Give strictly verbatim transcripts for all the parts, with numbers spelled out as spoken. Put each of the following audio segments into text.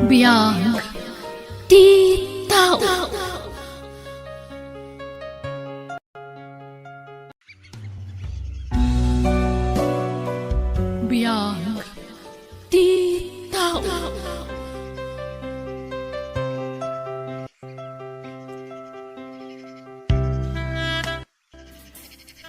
Biag ti tao. Biag ti tao.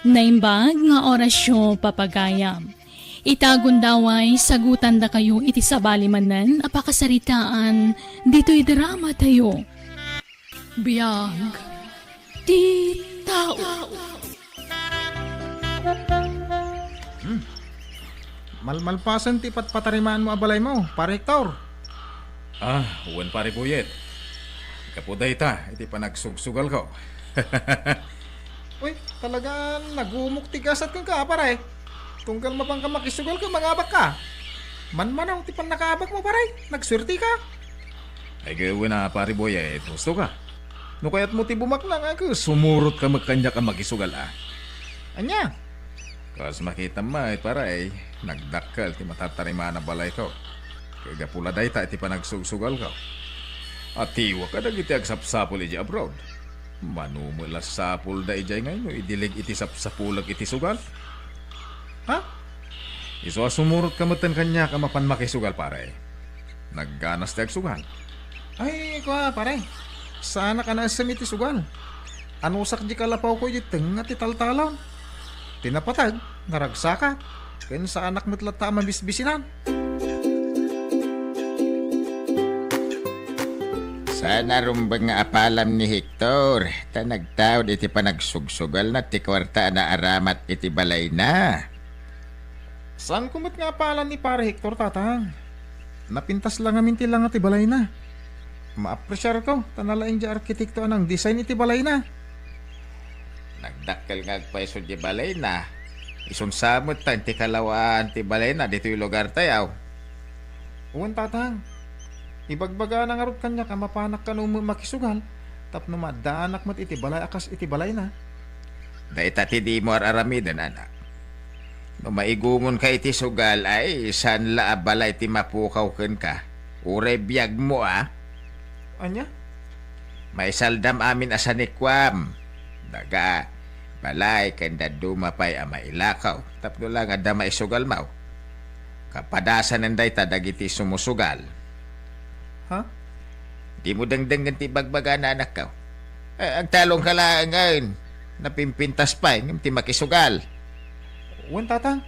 Naimbag nga orasyo, papagayam. Ita gundaway, sagutandakayo iti sabali manen a pakasaritaan ditoy dramatayo. Biag ti tao. Hmm. Malmalpasen ti patpatarimaanmo a balaymo, Pare Hector. Ah, wen, Pare Boyet. Gapu dayta iti panagsugsugalko. Uy, talaga nagumok ti gasat kenka, pare. Tunggal mapanka makisugal ket mangabakka. Manmanaw ti pannakaabakmo, pare. Nagsuertika. Ay, wen a, Pare Boyet, husto ka. No kayatmo ti bumaknang, ay, sumurot ka met kaniak a makisugal, a. Ania? Kas makitam met, pare, nagdakkel ti matatarimaan a balayko. Ket gapu la dayta iti panagsugsugalko. Atiwa kadagiti agsapsapul idiay abroad. Mano met la sapulda idiay ngay no idileg iti sapsapulek iti sugal? Ha? Isu a sumurot ka metten kaniak a mapan makisugal, pare. Nagganas ti agsugal. Ay, kua, pare. Saanak a naessem iti sugal. Anusak di kalapawko iti tengnga ti taltalon. Ti napateg, naragsakak. Ken saanak met latta a mabisbisinan. Saan a rumbeng nga apalam ni Hector, ta nagtaud iti panagsugsugalna ti kuarta a naaramat iti balayna. Saanko met nga apalan ni Pare Hector, Tatang. Napintas la ngamin ti langa ti balayna. Maapresiarko ta nalaing ti arkitekto a nangdesign iti balayna. Nagdakkel nga agpayso ti balayna. Isun sa met ta inti kalawaan ti balayna ditoy lugartayo. Wen, Tatang. Ibagbagana ngarud kaniak a mapanak kano met makisugal tapno maaddaanak met iti balay a kas iti balayna. Dayta ti dimo ar-aramiden, anak. No maigumonka iti sugal, ay, saan la a balay ti mapukaw kenka. Uray biagmo, a. Ania? Maisaldam amin a sanikuam. Daga, balay, ken dadduma pay a mailakaw. Tapno la nga adda maisugalmaw. Kapadasanen dayta dagiti sumusugal. Ha? Dimo dengdengen ti ibagbagana, anakko. Eh, agtalongka laengen. Napimpintas pay ngem ti makisugal. Wen, Tatang.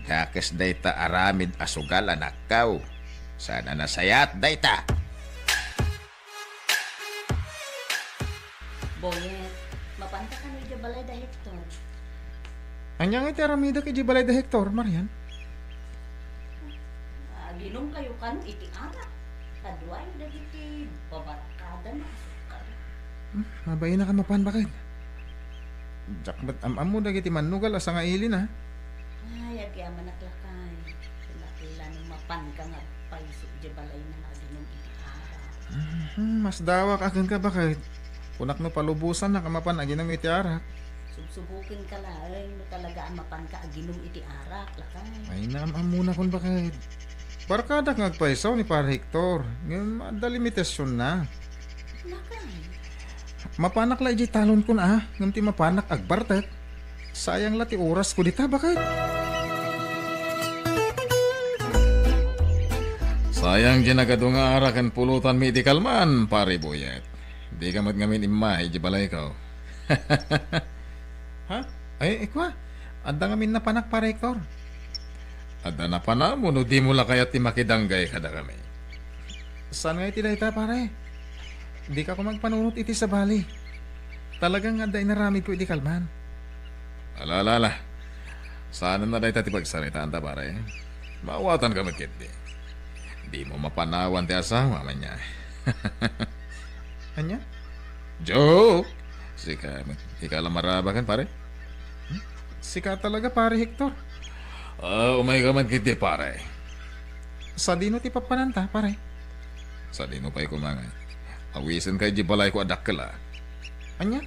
Dakes dayta aramid a sugal, anakko. Saan a nasayaat dayta. Boyet, mapanta kano idiay balay da Hector? Ania nga iti aramidek idiay balay da Hector, Marian? Aginumkayo kano iti arak. Kaduayo dagiti babarkadana a sukkayo. Hmm, mabainak a mapan, baket. Diak met am-ammo dagiti mannugal a sangailina. Ay, agyamanak lakay. Kulakla no mapanka nga agpayso idiay balayna nga aginum iti arak. Mhm, masdawak a kenka, baket. Kunak no palubosannak a mapan aginum iti arak. Subsubokenka laeng no talaga a mapanka aginum iti arak, lakay. Ay, naam-ammonakon, baket. Barkadak nga agpayso ni Pare Hector, ngem adda limitasionna. Lakay. Mapanak la idiay talonkon a, ngem ti mapanak agbartek. Sayang la ti orasko dita, baket. Sayang diay nagadu nga arak ken pulotanmi iti kalman, Pare Boyet. Dika met ngamin immay idiay balayko. Ha? Ay, ikua, adda ngamin napanak, Pare Hector. Adda napanam no dimo la kayat ti makidanggay kadakami? Saan nga iti dayta, pare? Dika koma agpanunot iti sabali. Talaga nga adda inaramidko iti kalman. Ala, ala, ala. Saanen a dayta ti pagsaritaanta, pare. Maawatanka met ketdi. Dimo mapanawan ti asawa, ania? Ania? Joke! Sika, ika la marabaken, pare? Hmm? Sika talaga, Pare Hector. Ah, umayka man ketdi, pare. Sadino ti pappananta, pare? Sadino pay koma nga? Awisenka idiay balayko a dakkel a. Ania?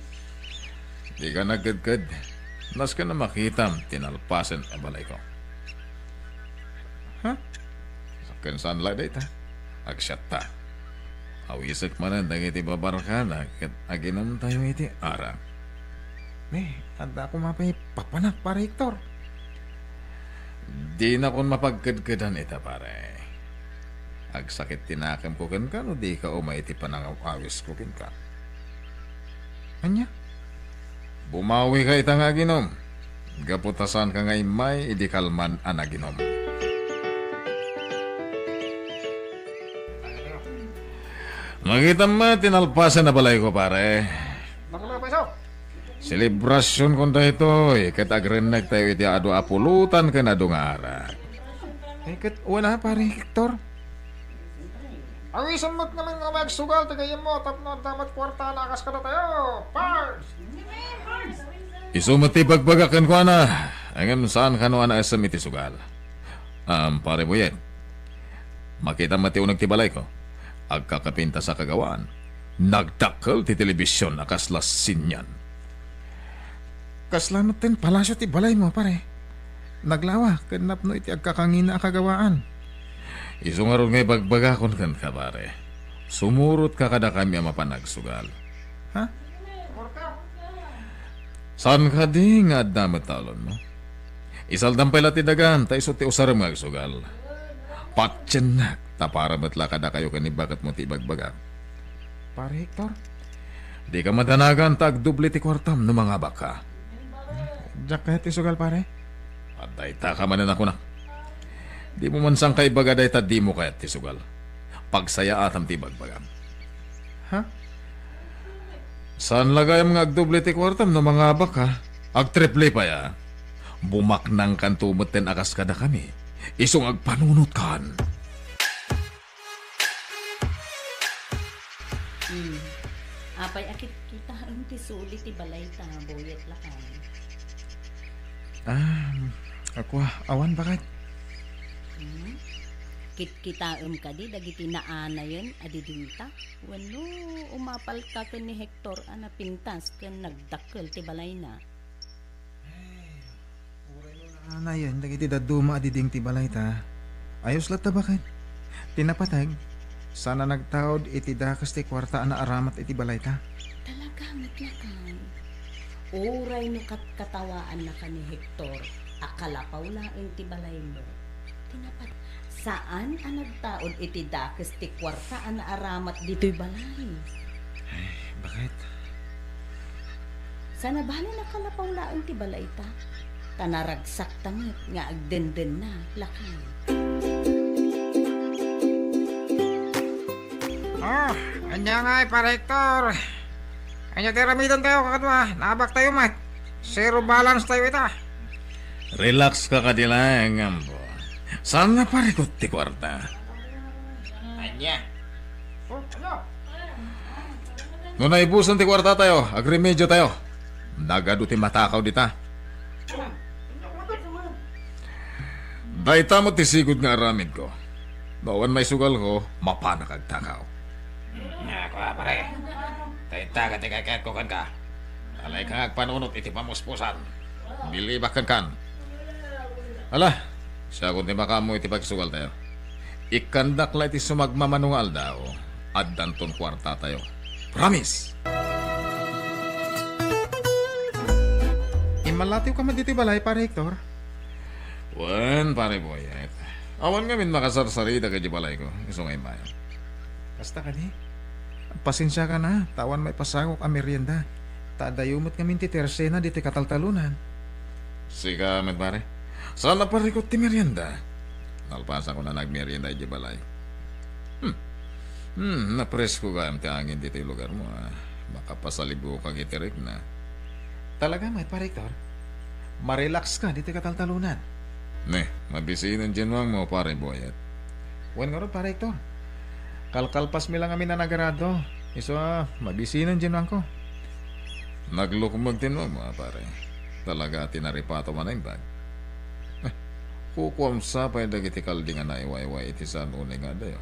Dika nagkedked. Nasken a makitam ti nalpasen a balayko. Ha? Ken saan la dayta? Agsiatta. Awisek manen dagiti babarkada ket aginumtayo iti arak. Ne, adda koma pay papanak, Pare Hector. Dinakon mapagkedkedan ita, pare. Agsakit ti nakemko kenka no dika umay iti panangaw-awisko kenka. Ania? Bumawika ita nga aginom. Gapu ta saanka nga immay idi kalman a naginom. Makitam met ti nalpasen a balayko, pare. Bakla, paiso. Selebrasionkon daytoy, ket agrennektayo iti adu a pulutan ken adu nga arak. Ay, ket wala, Pare Hector. Awisen met ngamin nga umay agsugal ti gayyemmo tapno adda met kuarta a nakas kadatayo. Pars! Isu met ti ibagbagak kenkuana, ngem saan kano a naisem iti sugal. Am, Pare Boyet, makitam met ti uneg ti balayko. Agkakapintas a kagawaan. Nagdakkel ti telebision a kasla sinian. Kasla metten palasio ti balaymo, pare. Naglawa ken napno iti agkakangina a kagawaan. Isu ngarud nga ibagbagakon kenka, pare. Sumurotka kadakami a mapan agsugal. Ha? Saan kadi nga adda met ta ulonmo? Isaldam pay la ti dagan, ta isu ti usarem nga agsugal. Patiennak, ta para met la kadakayo ken ni baketmo ti ibagbagak. Pare Hector, dika madanagan ta agdoble ti kuartam no mangabakka. Diak kayat ti sugal, pare. Adda ita ka manen a kunak. Dimo man sangka ibaga dayta dimo kayat ti sugal. Pagsayaatam ti ibagbagam. Ha? Saan la gayam nga agdoble ti kuartam no mangabakka? Agtriple pay a. Bumaknangkanto metten a kas kadakami. Isu nga agpanunotkan. Hmm. Apay a kitkitaem ti suli ti balayta, Boyet, lakay? Ah, ako, awan, baket. Hmm? Kitkitaem kadi dagiti naanayen a didinta? Wenno umapalka ken ni Hector a napintas ken nagdakkel ti balayna? Ay, uray no naanayen dagiti dadduma a diding ti balayta, ayos latta, baket. Ti napateg, saan a nagtaud iti dakes ti kuarta a naaramat iti balayta. Talaga met, lakay. Uray no katkatawaannaka ni Hector a kalapaw laeng ti balaymo, ti napateg, saan a nagtaud iti dakes ti kuarta a naaramat ditoy balay. Ay, baket? Saan a bale a kalapaw laeng ti balayta, ta naragsakta met nga agdendenna, lakay. Ah, ania ngay, Pare Hector? Ania ti aramidantayo, kakadua? Naabaktayo met. Zero balance tayo ita. Relax ka kadi laeng, ampo. Saan a parikut ti kuarta? Ania? No naibusan ti kuartatayo, agremediotayo. Nagadu ti matakaw dita. Dayta met ti sigud nga aramidko. No awan maisugalko, mapanak agtakaw. Ako, pare. Dayta ket ti kayatko kenka. Alay ka nga agpanunot iti pamuspusan. Bilibak kenkan. Ala, siakon ti makaammo iti pagsugaltayo. Ikkandak la iti sumagmamano nga aldaw, addanton kuartatayo. Promise! Immallatiwka met ditoy balay, Pare Hector? Wen, Pare Boyet. Awan ngamin makasarsarita idiay balayko. Isu nga immay. Kasta kadi? Pasensiakan a, ta awan maipasangok a merienda. Ta adayo met ngamin ti tersena ditoy kataltalonan. Sika met, pare. Saan a parikut ti merienda? Nalpasanko a nagmerienda idiay balay. Hmm. Hmm, napresko gayam ti angin ditoy lugarmo, a. Makapasalibukak iti rikna. Talaga met, Pare Hector? Marelax ka ditoy kataltalonan. Ne, mabisinen ti nuangmo, Pare Boyet. Wen ngarud, Pare Hector. Kalkalpasmi la ngamin a nagrado. Isu a, mabisinen ti nuangko. Naglukmeg ti nuangmo, a, pare. Talaga ti naripatom a naimbag. Eh, kukuam sa pay dagiti kalding a naiwayway iti saan unay nga adayo.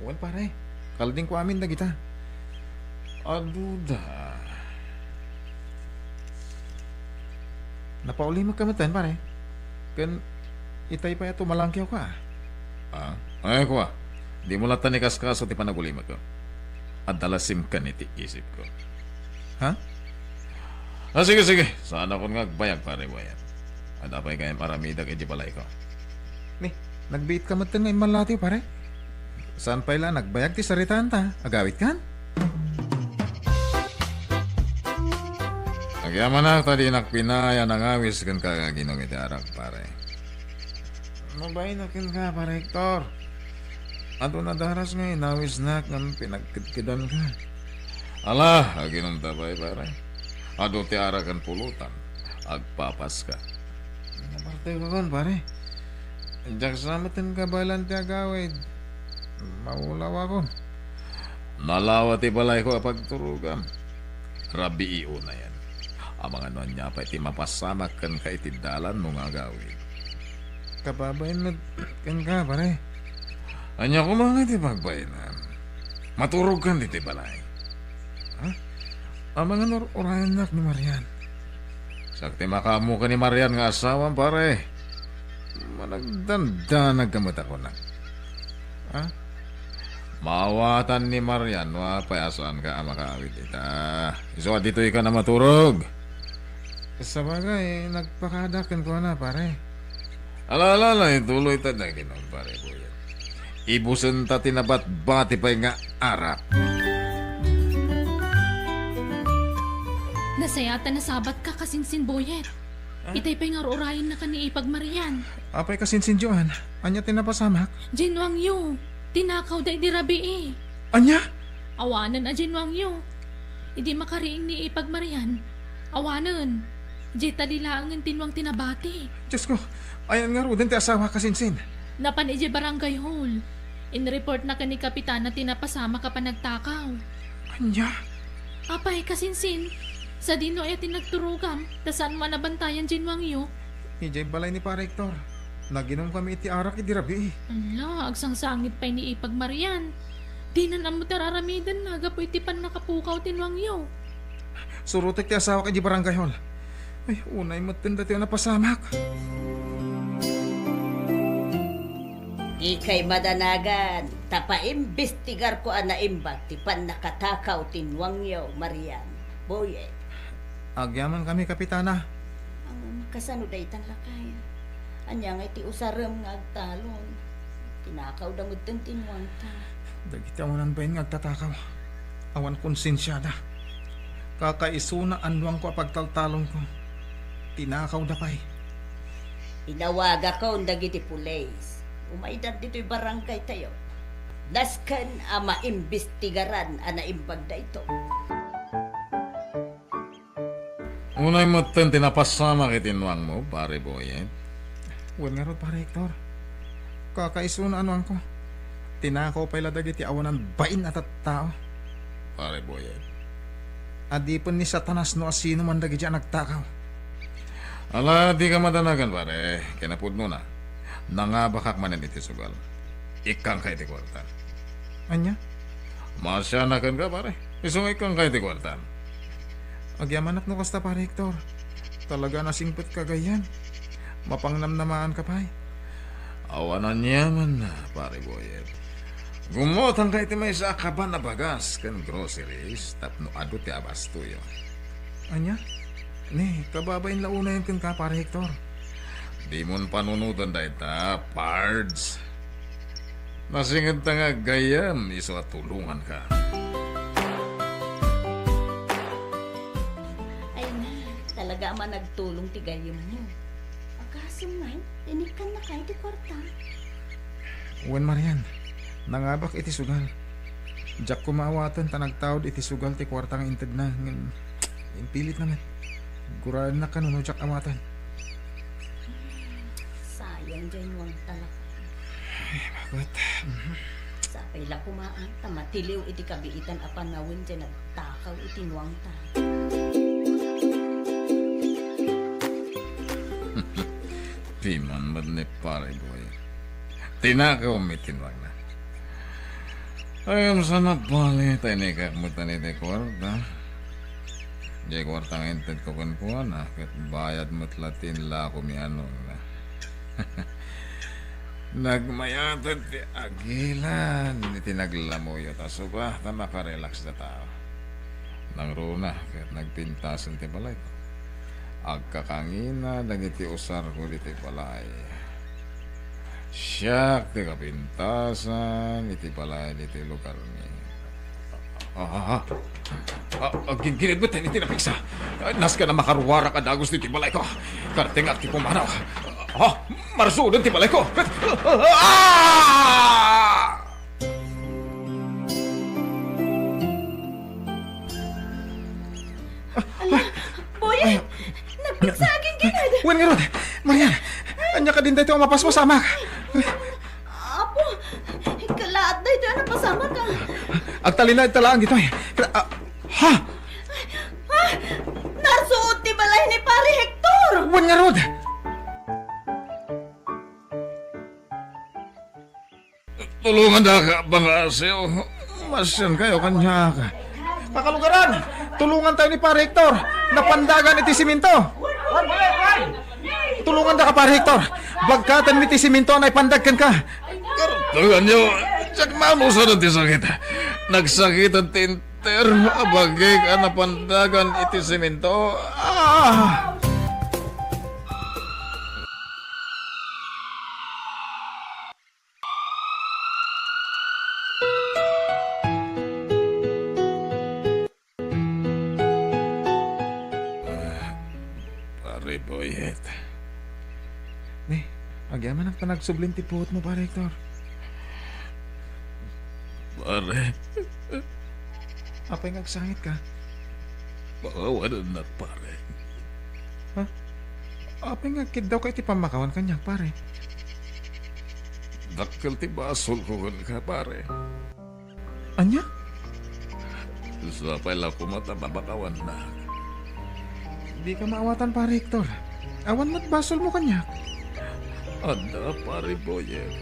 Wen, pare. Kaldingko amin dagita. Aduda. Napaulimekka metten, pare. Ken itay pay a tumalangkewka. Ah? Ay, kua. Dimo latta ni kaskaso ti panagulimekko. Adda la simken iti isipko. Ha? Ah, sige, sige. Saanakon nga agbayag, Pare Boyet. Adda pay gayam aramidek iti balayko. Ni, nagbiitka metten nga immallatiw, pare. Saan pay la nagbayag ti saritaanta? Agawidkan? Agyamanak ta dinak pinaay a nangawis kenka nga aginom iti arak, pare. Mabain a kenka, Pare Hector. Adu nadaras nga inawisnak ngem pinagkedkedanka. Ala, aginomta pay, pare. Adu ti arak ken pulutan. Agpapaska. Napartewkon, pare. Diak sa metten kabaelan ti agawid. Maulawakon. Nalawa ti balayko a pagturogam. Rabii unayen. Amangan no ania pay ti mapasamak kenka iti dalanmo nga agawid. Kababain met kenka, pare. Ania koma nga iti pagbainam? Maturogkan ditoy balay. Ha? Amangan no ur-urayennak ni Marian. Siak ti makaammo ken ni Marian nga asawam, pare. Managdandanag ka met a kunak. Ha? Maawatan ni Marian no apay a saanka a makaawid ita. Isu a ditoykan a maturog. Sabagay, nagpakada kenkuana, pare. Ala, ala, ala, ituloyta dagiti, pare Boyet. Ibusenta ti nabatbati pay nga arak. Nasayaat a nasabatka, kasinsin, Boyet. Ah? Itay pay nga ur-urayennaka ni Ipag Marian. Apay, kasinsin Joan, ania ti napasamak? Diay nuangyo, tinakawda idi rabii. Ania? Awanen a diay nuangyo. Idi makariing ni Ipag Marian, awanen. Diay tadi laengen ti nuang ti nabati. Diosko, ayan ngaruden ti asawa, kasinsin? Napan idiay barangay hall. Inreportna ken ni Kapitana ti napasamak a panagtakaw. Ania? Apay, kasinsin, sadino aya ti nagturogam, ta saanmo a nabantayan diay nuangyo? Idiay balay ni Pare Hector. Naginomkami iti arak idi rabii. Ala, agsangsangit pay ni Ipag Marian. Dinan ammo ti ar-aramidenna gapu iti pannakapukaw ti nuangyo. Surotek ti asawak idiay barangay hall. Ay, unay metten daytoy a napasamak. Dikay madanagan, ta paimbestigarko a naimbag ti pannakatakaw ti nuangyo, Marian. Boyet. Agyamankami, Kapitana. Ngem kasano daytan, lakay? Ania ngay ti usarem nga agtalon? Tinakawda metten ti nuangta. Dagiti awanan bain nga agtatakaw, awan konsensiada. Kakaisuna a nuangko a pagtaltalonko. Tinakawda pay. Inawagakon dagiti pulis. Umaydan ditoy barangaytayo. Nasken a maimbestigaran a naimbag daytoy. Unay metten ti napasamak iti nuangmo, Pare Boyet. Wen ngarud, Pare Hector. Kakaisuna a nuangko. Tinakaw pay la dagiti awanan bain a tattao. Pare Boyet. Adipen ni Satanas no asino man dagiti a nagtakaw. Ala, dika madanagan, pare. Kinapudnona, nangabakak manen iti sugal. Ikkanka iti kuarta. Ania? Maasianak kenka, pare. Isu nga ikkanka iti kuarta. Agyamanak no kasta, Pare Hector. Talaga a nasingpetka gayyem. Mapangnamnamaanka pay. Awan aniamanna, Pare Boyet. Gummotanka iti maysa a kaban a bagas ken groceries tapno adu ti abastoyo. Ania? Ni, kababain la unayen kenka, Pare Hector. Dimon panunoten dayta, pards. Nasingedta nga gayyem isu a tulonganka. Ay na, talaga a managtulong ti gayyemmo. Agasem ngay, inikkannaka iti kuarta. Wen, Marian, nangabak iti sugal. Diak koma awaten ta nagtaud iti sugal ti kuarta nga intedna, ngem impilitna met. Guraennak kano no diak awaten. Sayang diay nuangta, lakay. Ay, baket. Mhm. Sapay la koma, ah, ta matiliw iti kabiitan a panawen diay nagtakaw iti nuangta. Piman met ni Pare Boy. Tinakawmi ti nuangna. Ay, saan a bale, ta inikak met iti kuarta. Diay kuarta nga intedko kenkuana, ket bayad met latin la koma ti nuangna. Nagmayat ti agilan iti naglamuyot a suba ta makarelax data. Nangruna ket nagpintasen ti balay. Agkakangina dagiti usarko ditoy balay. Siak ti kapintasan iti balay ditoy lugarmi. Ah, ah, ah. Ah, agginggined met iti napigsa. Ah, nasken a makaruarak a dagus ditoy balayko. Kartengak ti pumanaw. Ah, marsudan ti balayko. Ah! Ala, Boy! Ay. Napigsa, agginggined! Wen ngarud! Marian! Ania kadin daytoy a mapaspasamak? Apo, ikalaat daytoy a napasamak, ah. Agtalinaed ta laeng ditoy. Ah, ha? Ah, narsuod ti balay ni Pare Hector! Wen ngarud! Tulongandak, Bangasiw. Masiankayo kaniak. Kakalugaran, tulongantayo ni Pare Hector. Napandagan iti simento. Tulongandaka, Pare Hector. Bagkatenmi ti simento a naipandag kenka. Kartenganyo, diak manusaden ti sakit. Nagsakiten ti enter a bagik a napandagan iti simento. Ah! Ah, Pare Boyet. Ne, agyamanak ta nagsubli ti puotmo, Pare Hector. Pare. Apay nga agsangitka? Pakawanennak, pare. Ha? Apay nga agkiddawka iti pammakawan kaniak, pare? Dakkel ti basolko kenka, pare. Ania? Sapay la koma ta pammakawannak. Dika maawatan, Pare Hector. Awan met basolmo kaniak. Adda, Pare Boyet.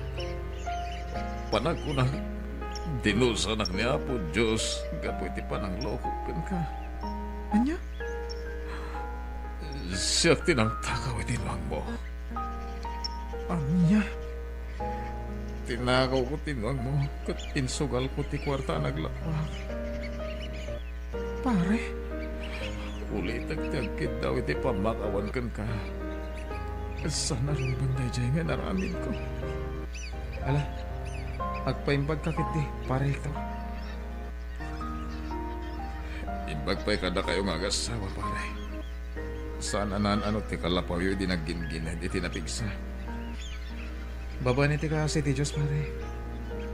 Panagkunak, dinusanak ni Apo Dios gapu iti pananglokok kenka. Ania? Siak ti nangtakaw iti nuangmo. Ania? Tinakawko ti nuangmo ket insugalko ti kuarta a naglappag. Pare? Ulitek ti agkiddaw iti pammakawan kenka. Saan a rumbeng daydiay nga inaramidko. Ala, agpaimbagka ketdi, Pare Hector. Imbag pay kadakayo nga agassawa, pare. Saan a naan-ano ti kalapawyo idi nagginggined iti napigsa. Babaen iti kaasi ti Dios, pare.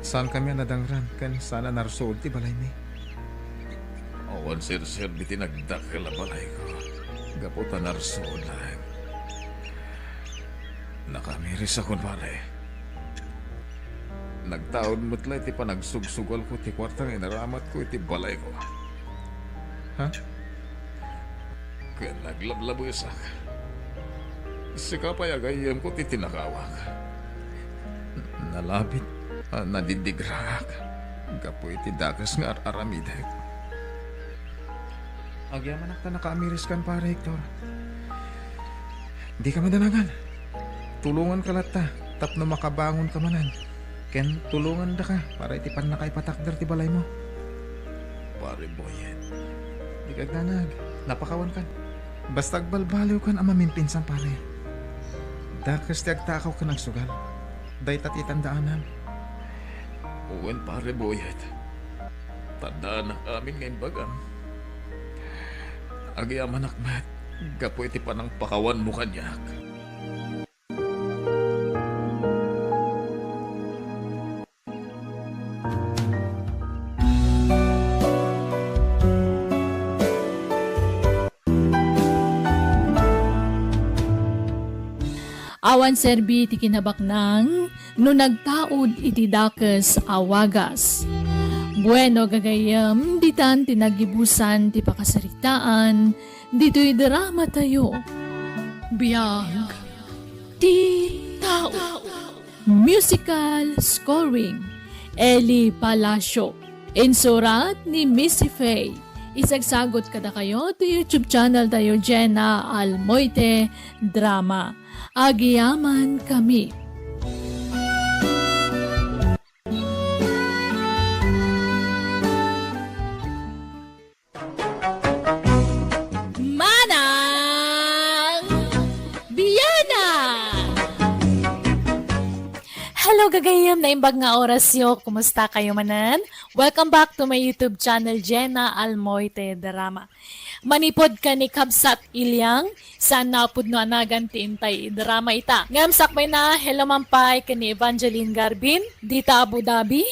Saankami a nadangran ken saan a narsuod ti balaymi. Awan serserbi ti nagdakkel a balayko gapu ta narsuod laeng. Nakaamirisakon, pare. Nagtaud met la iti panagsugsugalko ti kuarta nga inaramatko iti balayko. Ha? Ken naglablabesak. Sika pay a gayyemko ti tinakawak. Nalabit a nadiddigraak gapu iti dakes nga ar-aramidek. Agyamanak ta nakaamiriskan, Pare Hector. Dika madanagan. Tulonganka latta tapno makabangonka manen. Ken tulongandaka para iti pannakaipatakder ti balaymo. Pare Boyet. Dika agdanag. Napakawankan. Basta agbalbaliwkan a mamimpinsan, pare. Dakes ti agtakaw ken agsugal. Dayta ti itandaanam. Wen, Pare Boyet. Tandaanak amin nga imbagam. Agyamanak met gapu iti panangpakawanmo kaniak. Awan serbi ti kinabaknang no nagtaud iti dakes a wagas. Bueno, gagayyem, ditan ti naggibusan ti pakasaritaan ditoy dramatayo. Biag ti tao. Musical scoring, Eli Palacio. Insurat ni Missy Faye. Isagsagot kadakayo ti YouTube channel tayo, Jenna Almoite Drama. Agyamankami. Hello, gagayem, naimbag nga orasyo. Kumusta kayo manen? Welcome back to my YouTube channel, Jenna Almoite Drama. Manipod ken ni Kabsat Iliang, saan na pudno a nagan ti intay idrama ita. Ngem sakbayna, hello man pay ken ni Evangeline Garbin, dita Abu Dhabi,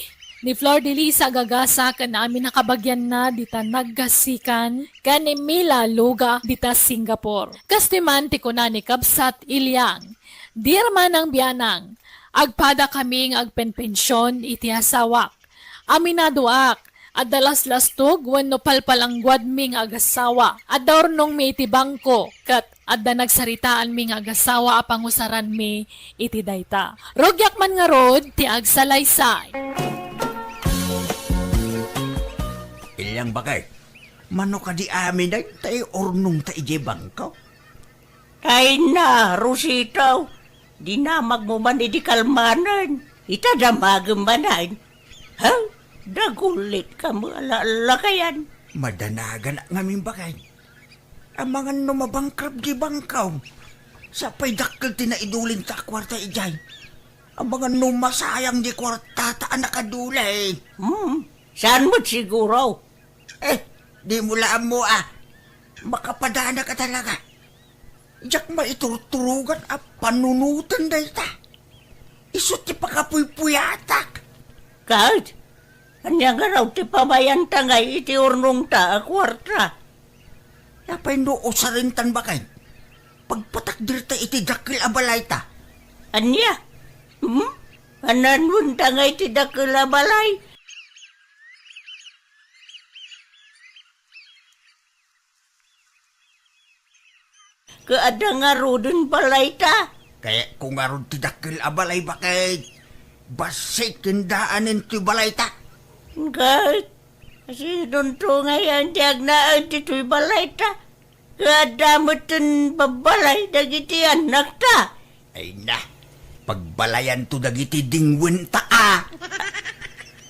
ni Flor de Lisa Gagasa ken amin a kabagianna dita Naggasikan, ken ni Mila Luga dita Singapore. Kastoy man ti kuna ni Kabsat Iliang, Dear Manang Bianang, agpada kami nga agpenpension iti asawak. Aminadoak, adda laslastog wenno palpalangguadmi nga agasawa. Adda urnongmi iti bangko, ket adda nagsaritaanmi nga agasawa a pangusaranmi iti dayta. Rugiak man ngarud ti agsalaysay. Iliang, bakay, mano kadi amin dayta urnongta idiay bangko? Ay na, Rosita, dinamagmo man idi kalmanen. Ita damagem manen. Ha? Dagulitkam a lakayan. Madanaganak ngamin, bakay. Amangan no mabankrupt di bangko. Sapay dakkel ti naidulinta a kuarta idiay. Amangan no masayang di kuartata a nakaduli. Hmm, saan met siguro? Eh, dimo la ammo a. Makapadanaka talaga. Diak maiturturogan a panunoten dayta. Isu ti pakapuypuyatak. Ket, ania ngarud ti pamayanta ngay iti urnongta a kuarta? Apay no usarentan, bakay? Pagpatakderta iti dakkel a balayta. Ania? Hmm? Ananuenta ngay ti dakkel a balay? Ket adda ngaruden balayta? Kayatko ngarud ti dakkel a balay, bakay. Bassit ken daanen ti balayta. Ket, sidonto ngay ti agnaed ditoy balayta? Ket adda metten babbalay dagiti annakta? Ay na, pagbalayanto dagiti dingwenta a.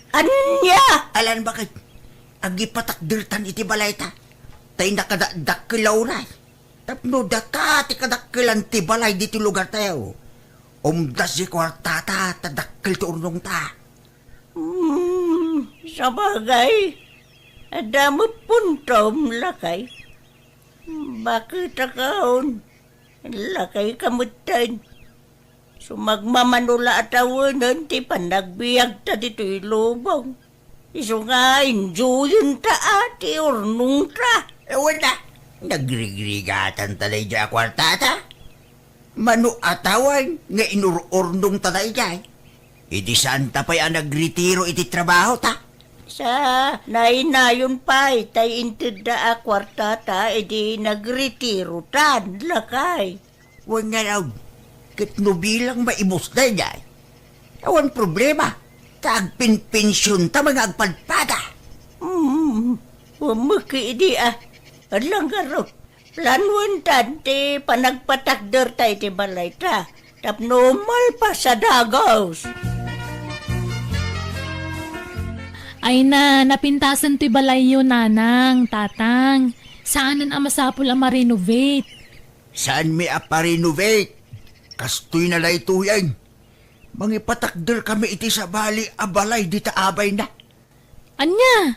Ania? Alan, bakay, agipatakdertan iti balayta. Tay nakadakdakkel a uray. Tapno data ti kadakkelan ti balay ditoy lugartayo. Umdas ti kuartata ta dakkel ti urnongta. Hmm, sabagay, adda met puntom, lakay. Baketakaon, lakay, kametten. Sumagmamano la a tawenen ti panagbiagta ditoy lubong. Isu nga enjoyenta a ti urnongta. Awan na, nagrigrigatanta daydiay a kuartata. Mano a tawen nga inur-urnongta daydiay. Idi saanta pay a nagretiro iti trabahota. Sa nainayon pay tay intedda a kuartata idi nagretirotan, lakay. Wen ngarud, ket no bilang maibus daydiay, awan problema, ta agpenpensionta nga agpadpada. Hmm, wen met idi a, adda ngarud, planuentan ti panagpatakderta iti balayta, tapno malpas a dagus. Ay na, napintasen ti balayyo, nanang, tatang. Saanen a masapul a ma-renovate. Saanmi a pa-renovate. Kastoy na daytoyen. Mangipatakder kami iti sabali a balay dita abayna. Ania?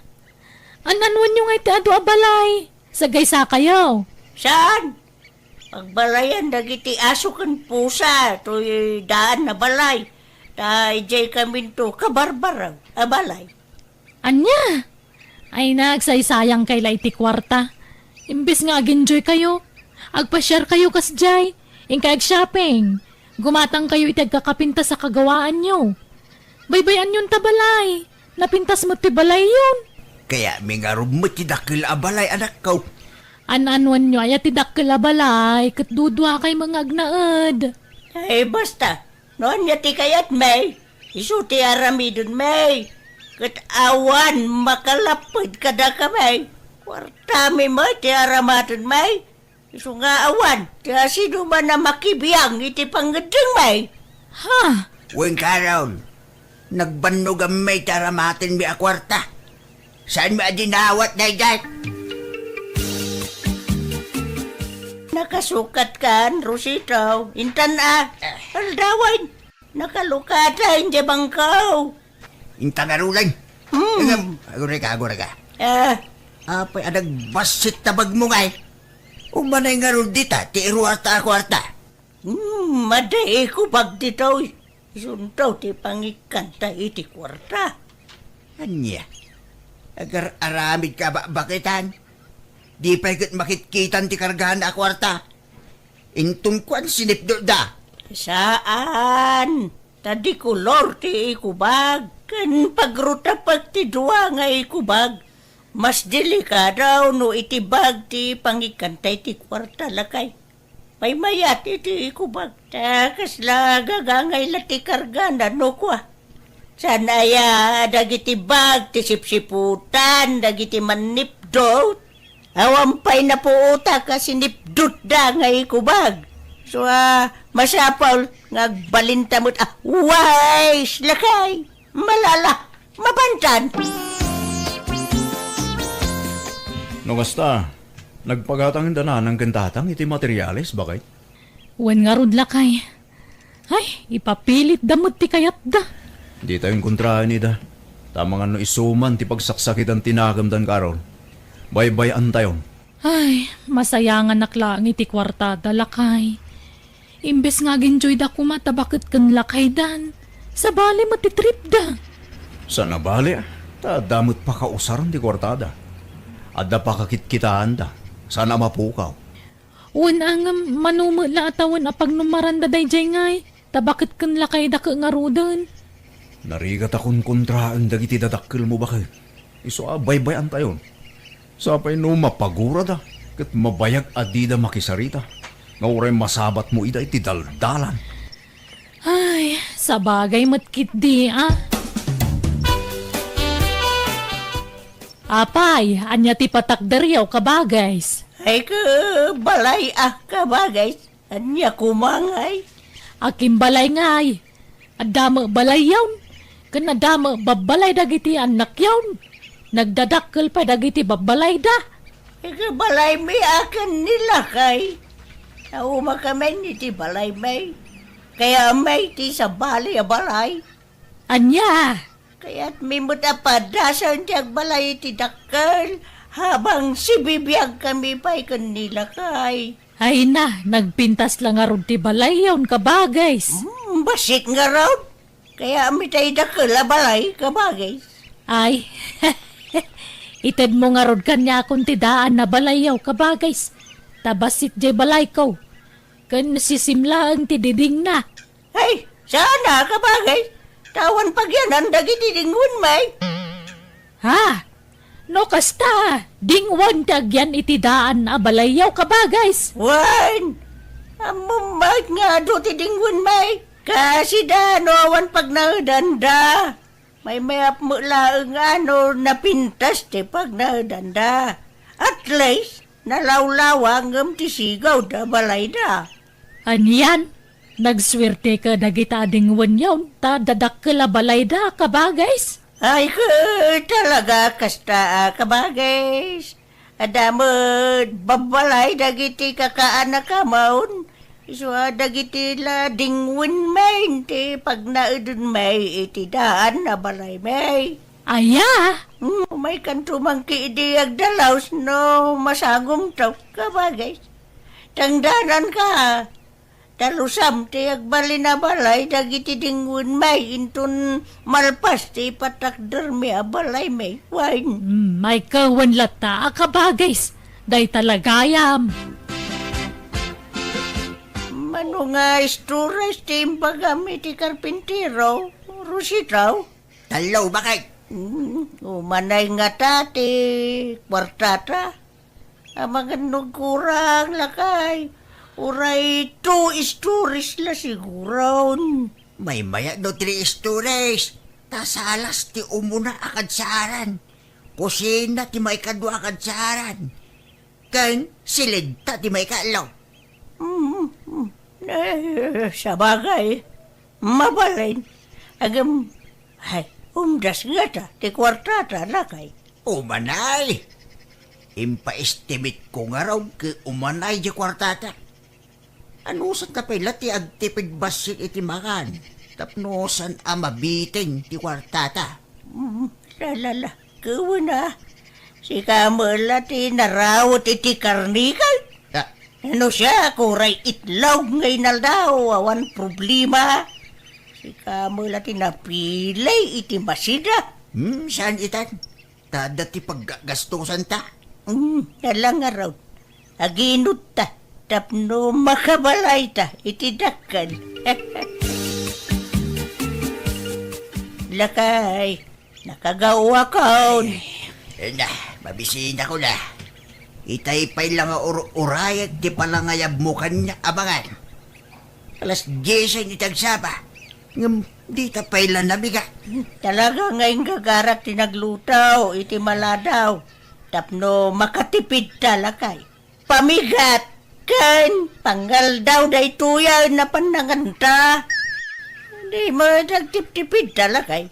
An-anuenyo ngay ti adu a balay? Sagaysa kayo. Saan? Pagbalayan dagiti aso ken pusa toy daan a balay. Ta idiay kaminto kabarbaraw a balay. Ania? Ay, nagsaysayang kay la iti kuarta. Imbes nga ag-enjoy kayo, agpasiar kayo kasdiay, inkay ag-shopping, gumatang kayo iti agkakapintas a kagawaanyo. Baybay-anyon ta balay, napintas met ti balayyon. Kayatmi ngarud met ti dakkel a balay, anakko. An-anuenyo aya ti dakkel a balay, ket dudua kay nga agnaed. Ay, basta, no ania ti kayatmi, isu ti aramidenmi. Ket awan makalapped kadakami. Kuartami met ti aramatenmi. Isu nga awan ti asidoman a makibiang iti pangngeddengmi. Ha? Wen, Carol, nagbannoganmi ti aramatenmi a kuarta. Saanmi a dinawat daydiay? Nakasukatkan, Rosita. Intan a, aldawen. Nakalukatan diay bangkaw. Inta ngaruden. Hmm. Agurayka, agurayka. Ah. Apay a nagbassit ta bagmo ngay? Umanay ngarud dita ti iruarta a kuarta. Hmm, adda ikubag ditoy. Isunto ti pangikkanta iti kuarta. Ania? Agar-aramid ka a bakbakitan? Di pay ket makitkitan ti kargana a kuarta. Inton kuan, sinipdutda. Saan. Ta di kolor ti ikubag. Ken pagrutapek ti dua nga ikubag. Mas delikado no itibag ti pangikkanta iti kuarta, lakay. Pay mayat iti ikubag. Ta kasla gagangay la ti kargana no kua. Saan aya dagiti bag ti sipsiputan dagiti mannipdut? Awan pay napuotak a sinipdutda nga ikubag. So, ah, masapul nga agbalinta met a wais, lakay. Malala, mapantan. No kasta, nagpagatang inda nanang ken tatang iti materiales, bakay? Wen ngarud, lakay. Ay, ipapilitda met ti kayatda. Ditayon kontraen ida. Ta amangan no isu man ti pagsaksakitan ti nakemdan, Carol. Baybay-antayon. Ay, masayanganak laeng iti kuartada, lakay. Imbes nga agintioyda koma ta baket ken lakaydan, sabali met ti tripda. Saan a bali, ta adda met pakausaren ti kuartada. Adda pakakitkitaanda. Saan a mapukaw. Wen, ngem mano met la a tawen a pagnumaranda daydiay ngay, ta baket ken lakayda ket ngaruden. Narigat a konkontraen dagiti dadakkelmo, baket. Isu a baybay-antayon. Sapay no mapagurada, ket mabayag a dida makisarita, nga uray masabatmo ida iti daldalan. Ay, sabagay met ketdi, a. Apay, ania ti patakderyo, kabagays? Ay, ket balay a, kabagays. Ania koma ngay? Akin balay ngay. Adda met balayyon. Ken adda met babbalay dagiti annakyon. Nagdadakkel pay dagiti babbalayda. Iti balaymi akin ni lakay. Naumakamin iti balaymi. Kayatmi ti sabali a balay. Ania? Kayatmi met a padasen ti agbalay iti dakkel, habang sibibiagkami pay ken ni lakay. Ay na, nagpintas la ngarud ti balayyon, kabagays. Hmm, bassit ngarud. Kayatmi tay dakkel a balay, kabagays. Ay, itedmo ngarud kaniakon ti daan a balayyo, kabagays. Ta bassit jay balayko. Ken sisim laeng ti didingna. Ay, saan a, kabagays. Ta awan pagyanan dagiti dingwenmi. Ha? No kasta, dingwen ti agyan iti daan a balayyo, kabagays. Wen, ammom met nga adu ti dingwenmi. Kasida no awan pagnaedanda. Maymayat met laeng a no napintas ti pagnaedanda. At least, nalawlawa ngem ti sigawda balayda. Anian, nagsuerte ka dagita a dingwenyon ta dadakkel a balayda, kabagays. Ay, ke, talaga, kasta a kabagays. Adda met babbalay dagiti kakaanakamon. Isu a dagiti la dingwenmi ti pagnaedenmi iti daan a balaymi. Aya? Hmm, maykanto man ketdi agdalaus no masangomto, kabagays. Tangdananka, dalusam ti agbalin a balay dagiti dingwenmi inton malpas ti ipatakdermi a balaymi. Wen. Hmm, maykawan latta a kabagays. Dayta la gayam. Mano nga istorya ti imbagam iti karpintero, Rosita? Tallo, bakit? Hmm, umanay ngata ti kuartata. Amangan no agkurang, lakay. Uray two stories la siguron. Maymayat no three stories. Ta salas ti umuna a kadsaran. Kusina ti maikadua a kadsaran. Ken silidta ti maikatlo. Mm, mm. Eh, sabagay. Mabalin. Agem, ay, umdas ngata ti kuartata, lakay. Umanay! Impaestimate ko ngarud ket umanay di kuartata. Anusanta pay la ti agtipid bassit iti makan? Tapno saan a mabitin ti kuartata. Hmm, salala, kewen a. Sika met la ti narawet iti karnikal. Ah. No siak, uray itlog nga inaldaw, awan problema. Sika met la ti napili iti masida. Hmm, saan itan? Ta adda ti paggasgastusanta. Hmm, ala ngarud. Aginutta tapno makabalayta iti dakkel. Lakay, nakagaoakon. Eh, na, mabisinakon a. Itay pay la nga ur-urayek ti panangayabmo kaniak, Amangan. Alas diesen iti agsapa. Ngem dita pay la nabigat. Talaga nga inggagarak ti nagluto iti maladaw tapno makatipidta, lakay. Pamigat ken pangaldaw daytoy a napannanganta. Di met agtiptipidta, lakay.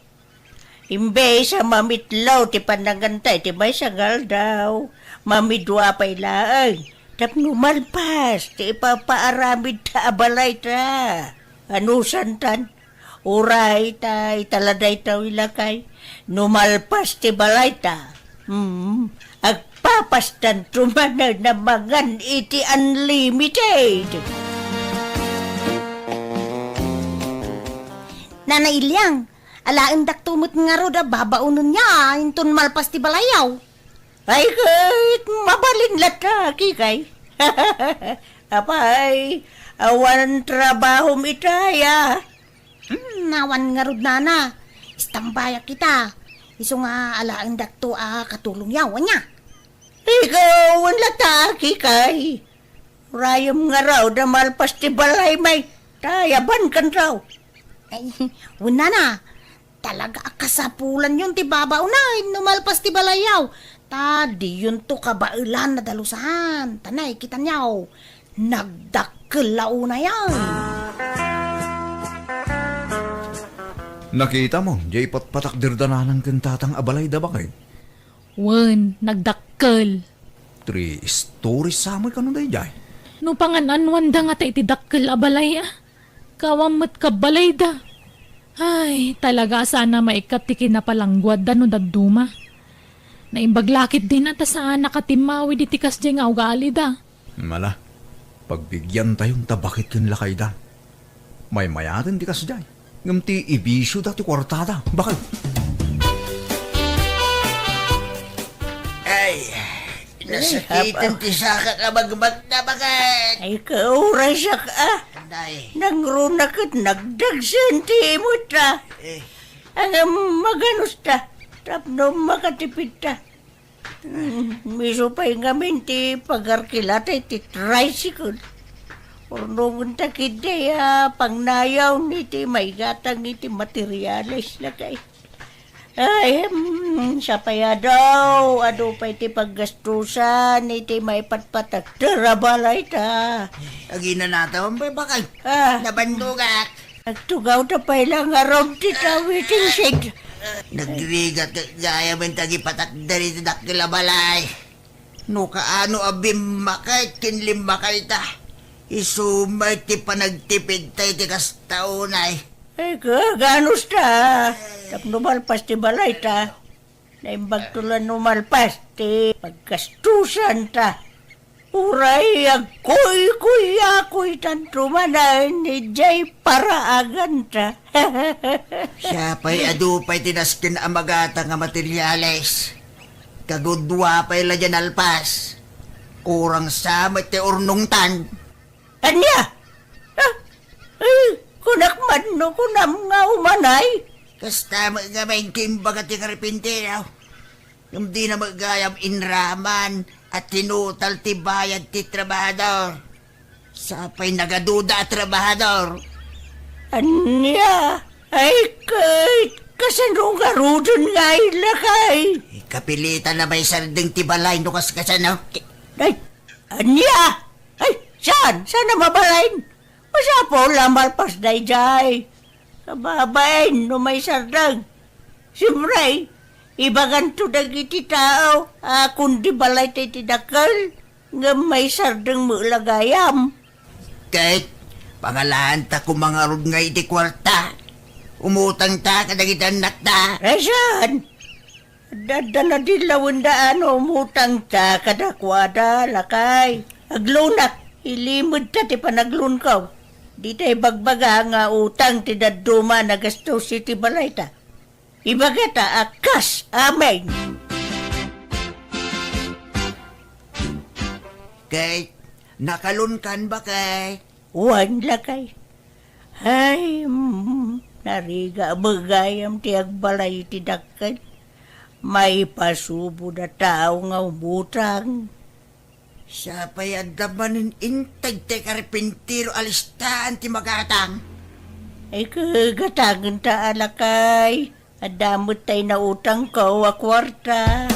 Imbes a mamitlo ti pannanganta iti maysa nga aldaw, mamidua pay laeng tapno malpas ti ipapaaramidta a balayta. Anusantan, uray ta ita la daytoy, lakay, no malpas ti balayta, hmm, agpapastanto manen a mangan iti unlimited. Nana Iliang, alaendakto met ngarud a babaonenyo inton malpas ti balayyo. Ay, ket mabalin latta, Kikay. Apay, awan trabahom itay a? Hmm, awan ngarud, Nana. Istambayak ita. Isu nga alaendakto a katulongyo, ania? Ikaw, wen latta, Kikay. Urayem ngarud a malpas ti balaymi, ta ayabankanto. Ay, wen, Nana, talaga a kasapulanyon ti babaonen no malpas ti balayyo. Ta diyonto kabaelan a dalusan. Ta nay, kitanyo, nagdakkel la unayen. Nakitam, diay patpatakderda nanang ken tatang a balayda, baket? Wen, nagdakkel. Three stories sa met kano daydiay? No pangan-anuanda ngata iti dakkel a balay a. Kawan met kabalayda. Ay, talaga a saan a maikkat ti kinapalangguadda no dadduma. Naimbag la ketdin a ta saanak a timmawid iti kasdiay nga ugalida. Ala, pagbigiantayon ta baket ken lakayda. Maymayaten ti kasdiay, ngem ti ibisioda ti kuartada, baket. Ay, nasakiten ti sakak a magmagna, baket. Ay, kaurasak a. Anday. Nangruna ket nagdagsen ti imutta. Eh. Ngem maganusta, tapno makatipidta. Hmm, isu pay ngamin ti pagarkilata iti tricycle. Urnongenta ketdi a pangnayon iti maigatang iti materiales, lakay. Ay, hmm, sapay adu, adu pay ti paggastusan iti maipatpatakder a balayta. Aginanatawan pay, baket. Ah. Nabannogak. Agtugawta pay la ngarud ti tawiting sed. Nagrigat gayam ti agipatakder iti dakkel a balay. No kaano a bimmakay ken limmakayta, isu met ti panagtipidta iti kasta unay. Ay, kaganusta. Tapno malpas ti balayta. Naimbagto la no malpas ti paggastusanta. Uray agkuykuyakoytanto manen idiay paraaganta. Siapay adu pay ti nasken a magatang a materiales. Kagudua pay la diay nalpas. Kurang sa met ti urnongtan. Ania? Ah, eh, kunak man no kunam nga umanay? Kasta met ngamin ti imbaga ti karpintero. Ngem dina met gayam inraman a tinutal ti bayad ti trabahador. Sapay nagaduda a trabahador. Ania? Ay, ket kasano ngaruden nga ay lakay? Kapilitan a maisardeng ti balay no kaskasano. Ay, ania? Ay, saan? Saan a mabalin? Masapul a malpas daydiay. Kababain no maisardeng. Siempre, ibaganto dagiti tao a kundi balayta iti dakkel, ngem maisardeng met la gayam. Ket, pangalaanta koma ngarud nga iti kuarta. Umutangta kadagiti annakta. Ay, saan? Adda, adda nadillawenda a no umutangta kadakuada, lakay. Aglunak, ilimedta ti panaglunko. Dita ibagbaga nga utang ti dadduma a nagastos iti balayta. Ibagata a kas amin. Kay, nakalunkan, bakay? Wen, lakay. Ay, mm, narigat gayam ti agbalay iti dakkel. Maipasubo da tao nga umutang. Sapay adda manen integ ti karpintero a listaan ti magatang. Ay, kagatangenta a, lakay. Adda met tay nautangko a kuarta.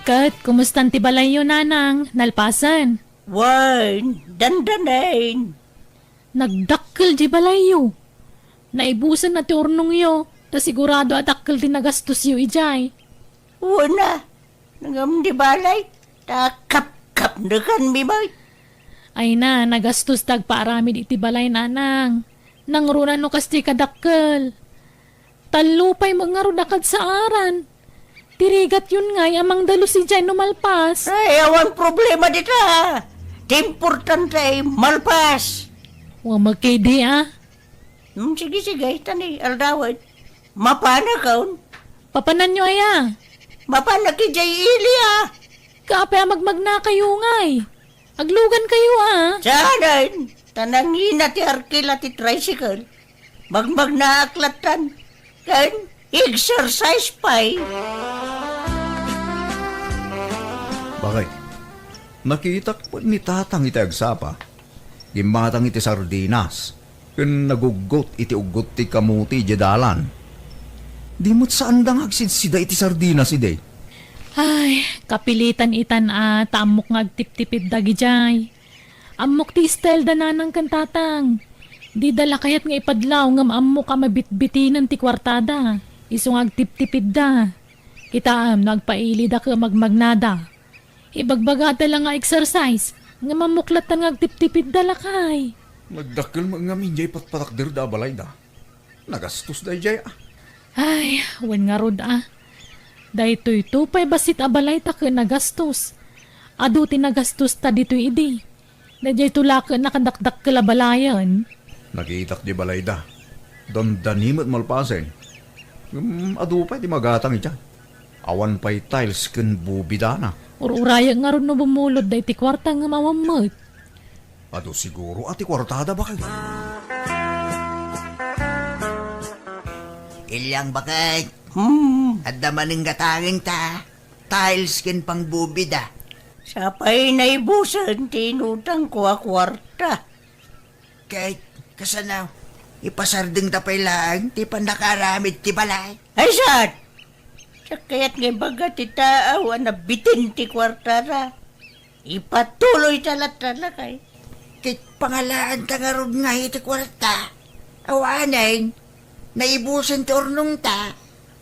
Ket, kumustan ti balayyo, nanang? Nalpasen? Wen, dandanen. Nagdakkel di balayyo. Naibusen na ti urnongyo, ta sigurado a dakkel ti nagastosyo idiay. Wen a, ngem di balay, ta kapkapnekanmi met. Ay na, nagastos ti agpaaramid iti balay, nanang. Nangruna no kas ti kadakkel. Tallo pay met ngarud a kadsaaran. Ti rigatyon ngay a mangdalus idiay no malpas. Ay, awan problema dita. Ti importante ay malpas. Wa makidi, a. Hmm, sige, sige, ta ni aldawen. Mapanakon? Papananyo aya? Mapanak idiay ili, a. Kaapay a magmagnakayo ngay. Aglugankayo, a. Saanen? Ta nangina ti arkila ti tricycle. Magmagnaak lattan. Ken exercise pay. Bakit? Nakitak met ni Tatang iti agsapa. Gimmatang iti sardinas ken naguggot iti uggot ti kamuti idiay dalan. Di met saanda nga agsidsida iti sardinas idi. Ay, kapilitan itan a ta ammok nga agtiptipid dagidiay. Ammok ti style da nanang ken tatang. Dida la kayat nga ipadlaw ngem ammok a mabitbitinen ti kuartada. Isu nga agtiptipidda. Kitaem no agpailida ken magmagnada. Ibagbagada la nga exercise, ngem ammok lattan nga agtiptipidda, lakay. Nagdakkel met ngamin diay patpatakderda a balayda. Nagastos daydiay, a. Ay, wen ngarud, a. Daytoyto pay bassit a balayta ket nagastos. Adu ti nagastosta ditoy idi. Daydiayto la ket nakadakdakkel a balayen. Nakitak di balayda. Dandani met malpasen. Ngem adu pay ti magatang idiay. Awan pay tiles ken bubidana. Ur-urayek ngarud no bumulodda iti kuarta ngem awan met. Adu siguro a ti kuartada, bakay. Ilyang, bakay. Hmm. Adda manen gatangenta. Tiles ken pangbubida. Sapay naibusen ti inutangko a kuarta. Ket kasano, ipasardengta pay laeng ti pannakaaramid ti balay? Ay, saan? Diak kayat nga ibaga ti taaw a nabitin ti kuartara. Ipatuloyta latta, lakay. Ket pangalaanta ngarud nga iti kuarta. Awanen, naibusen ti urnongta.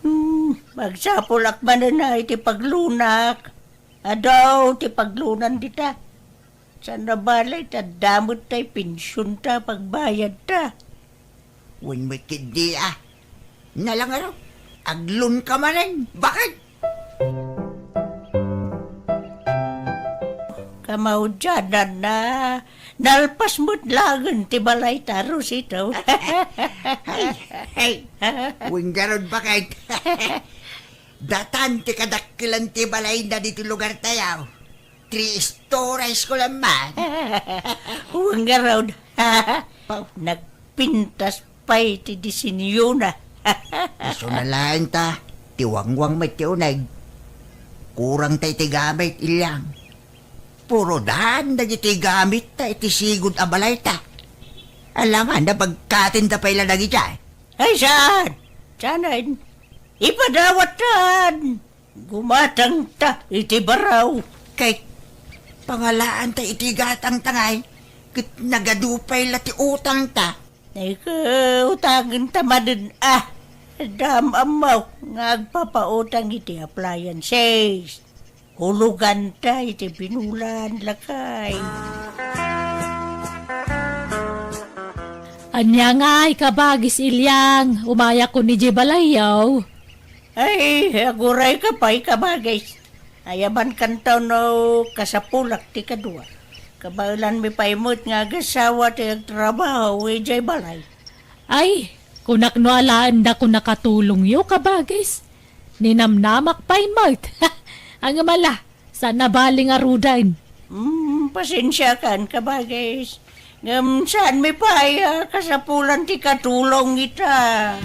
Hmm, magsapulak manen a iti paglunak. Adu ti paglunan dita. Saan a balay ta adda met tay pensionta, pagbayadta. Wen met ketdi a. Nalangaro, aglunka manen, bakit? Kamaudiananna, nalpas met laeng ti balayta, Rosito. Ay, ay. Wen ngarud, bakit? Datan ti kadakkelan ti balayda ditoy lugartayo. Three stories ko lang man. Wen ngarud. Pau. Nagpintas pay ti disenyona. Isu na laeng ta, ti wangwang met ti uneg. Kurang ta iti gamit, Ilyang. Puro daan dagiti gamit ta iti sigud a balayta. Alangan, napagkatinda pay la dagiti. Ay, saan? Saanen? Ipadawattan! Gumatangta iti baraw. Kay pangalaanta iti gatangta ngay, ket nagadu pay la ti utangta. Ay, kautangenta manen a. Adda am-ammo nga agpapautang iti appliances. Huloganta iti binulan, lakay. Ania ngay, Kabagis Ilyang, umayakon idiay balayyo? Ay, agurayka pay, Kabagis. Ayabankanto no kasapulak ti kadua. Kabaelanmi pay met nga agasawa ti agtrabaho idiay balay. Ay, kunak no alaen dakon a katulongyo, Kabagis. Ninamnamak pay met. Ngem ala, saan a bali ngaruden. Mm, pasensiakan, Kabagis. Ngem saanmi pay a kasapulan ti katulong ita.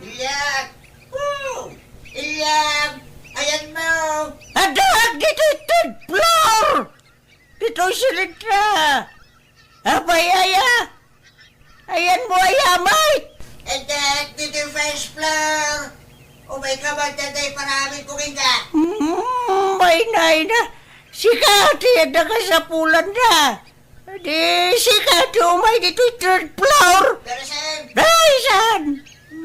Ilyang! Oh! Ilyang! Ayanmo! Addaak ditoy third floor! Ditoy silidta! Apay aya? Ayanmo aya, Mike? Addaak ditoy first floor! Umayka man dayta iparamidko kenka! Mm, ay na, ay na. Sika ti adda kasapulanda. Di sika ti umay ditoy third floor. Pero saan? Ay, saan?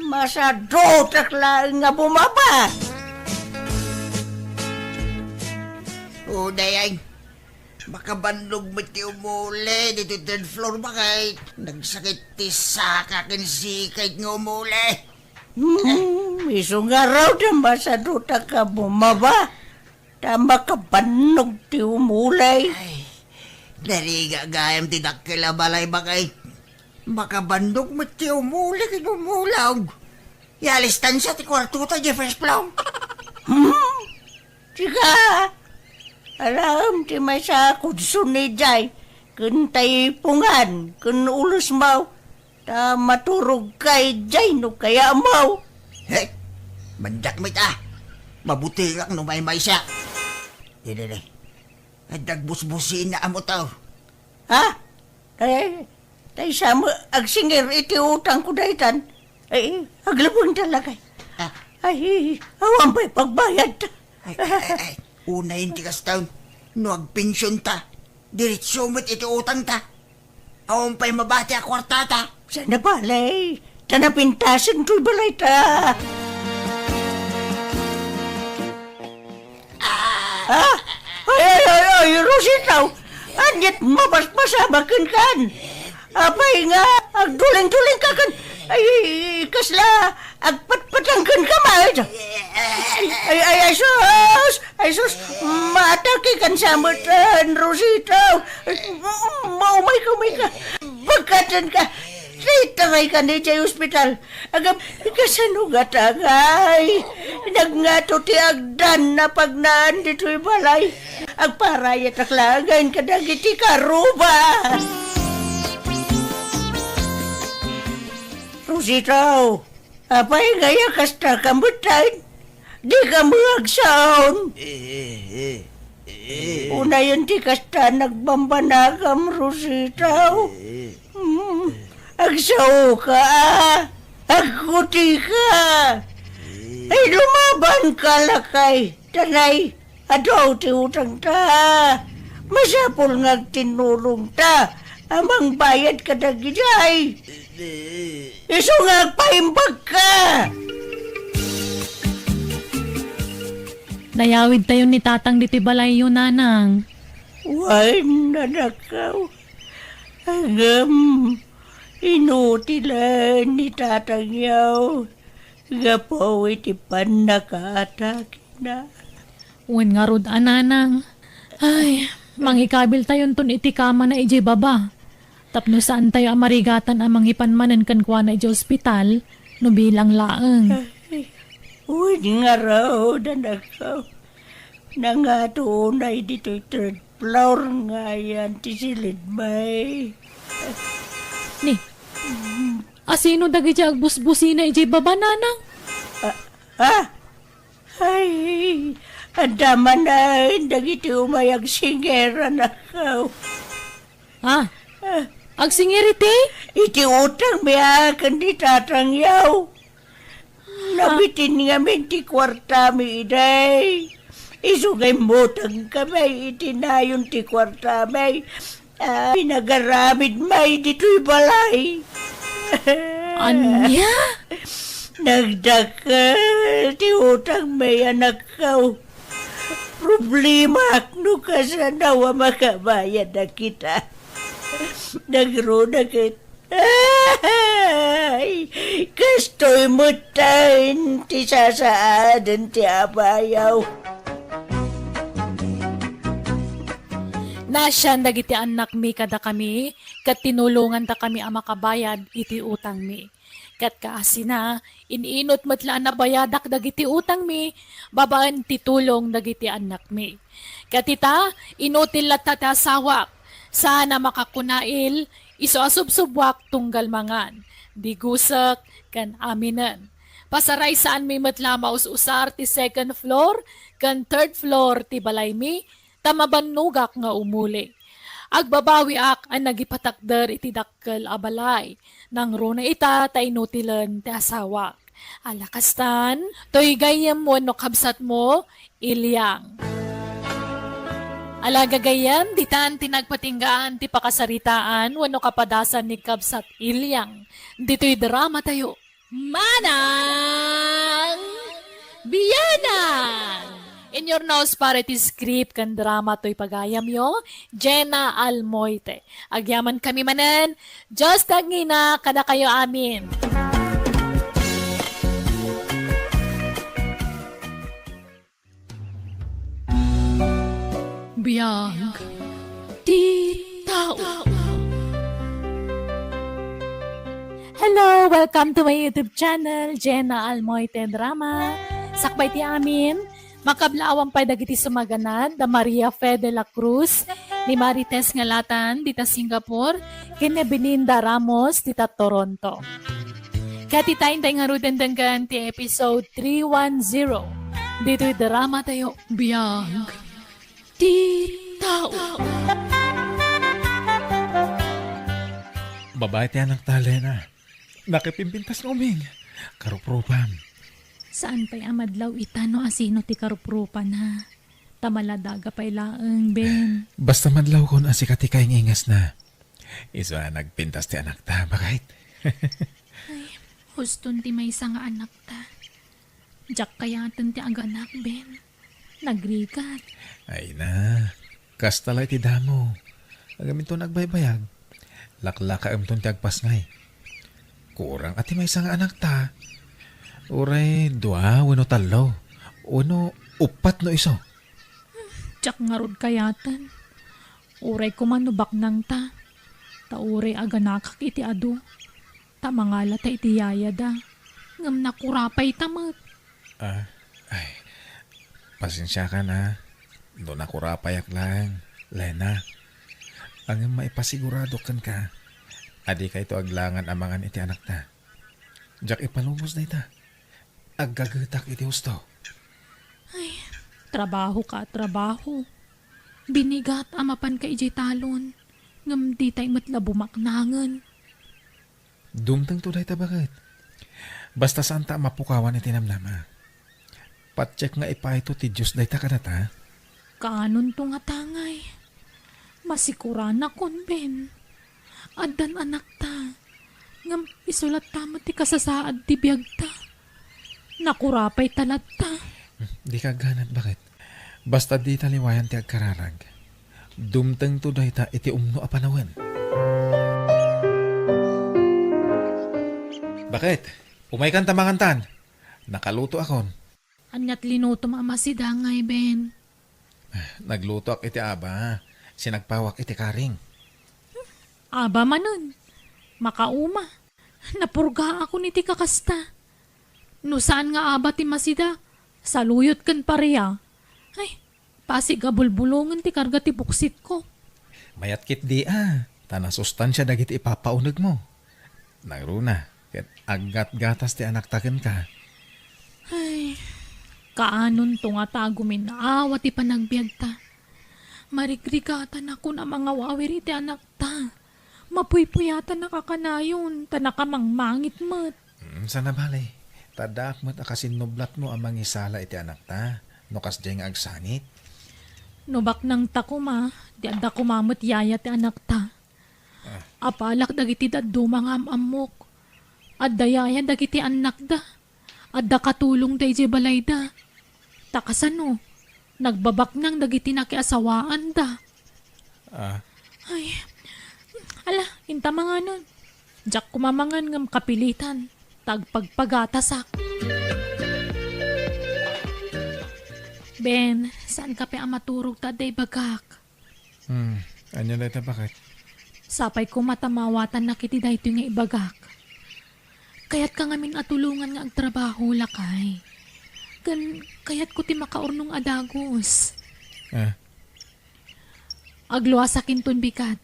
Masadutak laeng nga bumaba. O, dayay. Makabannog met ti umuli ditoy third floor, bakit? Nagsakit ti saka ken sikay nga umuli. Hmm, isu ngarud a masadutak nga bumaba. Ta makabannog ti umuli. Ay, narigat gayam ti dakkel a balay, bakit? Makabannog met ti umuli ken umulog. Alistan sa ti kuartota, Jefferson Plum. Hmm? Sika, alaem ti maysa a kudson idiay, ken taipungan, ken ulosmo, ta maturogka idiay no kayatmo. He, mandak met a. Mabutingak no maymaysa. Didi, didi. Adda agbusbusina a motor. Ha? Ay, tay sa mo agsingir iti utangko daytan. Ay, aglabeng talaga. Ah. Ay, awan pay pagbayadta. Ay, ay, ay, ay. Unayen ti kastan. No agpensionta, diretso met iti utangta. Awan pay mabati a kuartata. Saan a bale, ta napintasen toy balayta. Ah! Ay, ay, ay, ay, Rosita! Ania't mapaspasamak kenka? Apay nga agdulingdulingka ken, ay, kasla agpatpatang kenka met? Ay, ay, ay, sus! Ay, sus! Maatake kan sa met, ah, Rosita! Ay, ma-, umayka, umayka! Pagkatenka! Itaray ka ni jay ospital. Agam, kasano nga tagay? Nagngato ti agdan a pagnaan ditoy balay. Agparayatak laengen kadagiti karuba. Rosita, apay nga aya kasta ka met? Dika met agsaon. Eh, eh, eh, eh. Unayen ti kasta nagbambanagam, Rosita. Eh, eh. Hmm, agsaoka, a. Agkutika. Eh. Ay, lumabanka, lakay. Tanay, adu ti utangta. Masapul nga agtinnulongta a mangbayad kadagijay. Isu nga agpaimbagka! Nayawidtayon ni Tatang ditoy balayyo, Nanang. Wen, anakko. Ngem, inutilen ni Tatangyo gapu iti pannakaatakena. Wen ngarud a, Nanang. Ay, mangikabiltayonton iti kamana idiay baba. Tapno saantayo a marigatan a mangipan manen kenkuana idiay ospital no bilang laeng. Ay, wen ngarud, anakko. Nangato unay ditoy third floor nga ayan ti silidmi. Ni, asino dagiti agbusbusina idiay baba, Nanang? Ah, ah? Ay, adda manen dagiti umay agsingiran, anakko. Ah, agsingir iti? Iti utangmi a ken ni Tatangyo. Nabitin ngamin ti kuartami idiay. Isu nga immutangkami iti nayon ti kuartami a pinagaramidmi ditoy balay. Ania? Nagdakkel ti utangmi, anakko. Problema no kasano a makabayad a kita. Nagruna ket, ay, kastoy metten ti sasaaden ti abayaw. Naasian dagiti annakmi kadakami, ket tinulongandakami a makabayad iti utangmi. Ket kaasina, in-inut met la a nabayadak dagiti utangmi babaen ti tulong dagiti annakmi. Ket ita, inutil latta ti asawak, saan a makakunail, isu a subsubuak tunggal mangan, digusek, ken aminen. Pasaraysaanmi met la a maus-usar ti second floor ken third floor ti balaymi, ta mabannogak nga umuli. Agbabawiak a nagipatakder iti dakkel a balay. Nangruna ita ta inutilen ti asawak. Ala kastan, toy gayyem wenno kabsatmo, Ilyang. Ala gagayyem, ditan ti nagpatinggaan ti pakasaritaan wenno kapadasan ni Kabsat Ilyang. Ditoy drama tayo. Manang Bianang! In your nose para iti script ken drama toy pagayamyo, Jenna Almoite. Agyaman kami manen, Dios ti agngina kadakayo amin. Biag ti tao. Hello! Welcome to my YouTube channel, Jenna Almoite Drama. Sakbay ti amin, makablaawan pay dagiti sumaganad, da Maria Fe de la Cruz, ni Marites Ngalatan, dita Singapore, ken ni Belinda Ramos, dita Toronto. Ket ita, intay ngaruden denggen ti episode three one zero. Ditoy drama tayo, Biag ti Tao. Babae ti anakta, Lena. Nakipimpintas nga uming. Karuprupan. Saan pay a madlaw ita no asino ti karuprupana. Ta maladaga pay laeng, Ben. Basta madlawkon a sika ti kaingingasna. Isu a nagpintas ti anakta, baket. Ay, huston ti maysa nga anakta. Diak kayaten ti aganak, Ben. Nagrigat. Ay na, kasta la iti damo. Ngem inton agbaybayag, laklakaemton ti agpasngay. Kurang a ti maysa nga anakta. Uray dua wenno tallo, wenno uppat no isu. Diak ngarud kayaten. Uray koma no baknangta. Ta uray aganakak iti adu. Ta mangalata iti yayada. Ngem nakurapayta met. Ah, ay, pasensiakan a. No nakurapayak laeng, Lena. Ngem maipasigurado kenka a dikayto aglangan a mangan iti anakta. Diak ipalubos dayta. Aggagetak iti husto. Ay, trabaho ka, trabaho. Binigat a mapanka idiay talon, ngem ditay met la bumaknangen. Dumtengto dayta, baket. Basta saanta a mapukawan iti namnama. Patiek nga ipayto ti Dios dayta kadata. Kaanonto nga tangay. Masikuranakon, Ben. Addan anakta. Ngem isu latta met ti kasasaad ti biagta. Nakurapayta latta. Dika agganat, baket. Basta dita liwayan ti agkararag. Dumtengto dayta iti umno a panawen. Baket, umaykan ta mangantan. Nakalutoakon. Aniat linutom a masidangay, Ben? Naglutoak iti aba. Sinagpawak iti karing. Aba manen. Makauma. Napurgaakon iti kakasta. No saan nga aba ti masida, saluyot ken paria. Ay, pasig a bulbulongen ti karga ti buksitko. Mayat ketdi a, ta nasustansia dagiti ipapaunegmo. Nangruna, ket aggatgatas ti anakta kenka. Ay, kaanonto nga ta agumin-awa ti panagbiagta. Marigrigatanakon a mangawawir iti anakta. Mapuypuyatanak a kanayon, ta nakamangmangit met. Mm, sana bale, ta addaak met a kasinnublatmo a mangisala iti anakta, no kasdiay nga agsangit. No baknangta koma, di adda koma met yaya ti anakta. Ah. Apalak dagiti dadduma nga am-ammok. Adda yaya dagiti annakda. Adda katulongda idiay balayda. Ta kasano? Nagbabaknang dagiti nakiasawaanda. Ah. Ay, ala, inta manganon. Diak koma mangan ngem kapilitan ta agpagpagatasak. Ben, saanka pay a maturog ta adda ibagak? Hmm, ania dayta, baket? Sapay koma ta maawatannak iti daytoy nga ibagak. Kayatka ngamin a tulongan nga agtrabaho, lakay. Ken kayatko ti makaurnong a dagus. Ah. Agluasak inton bigat,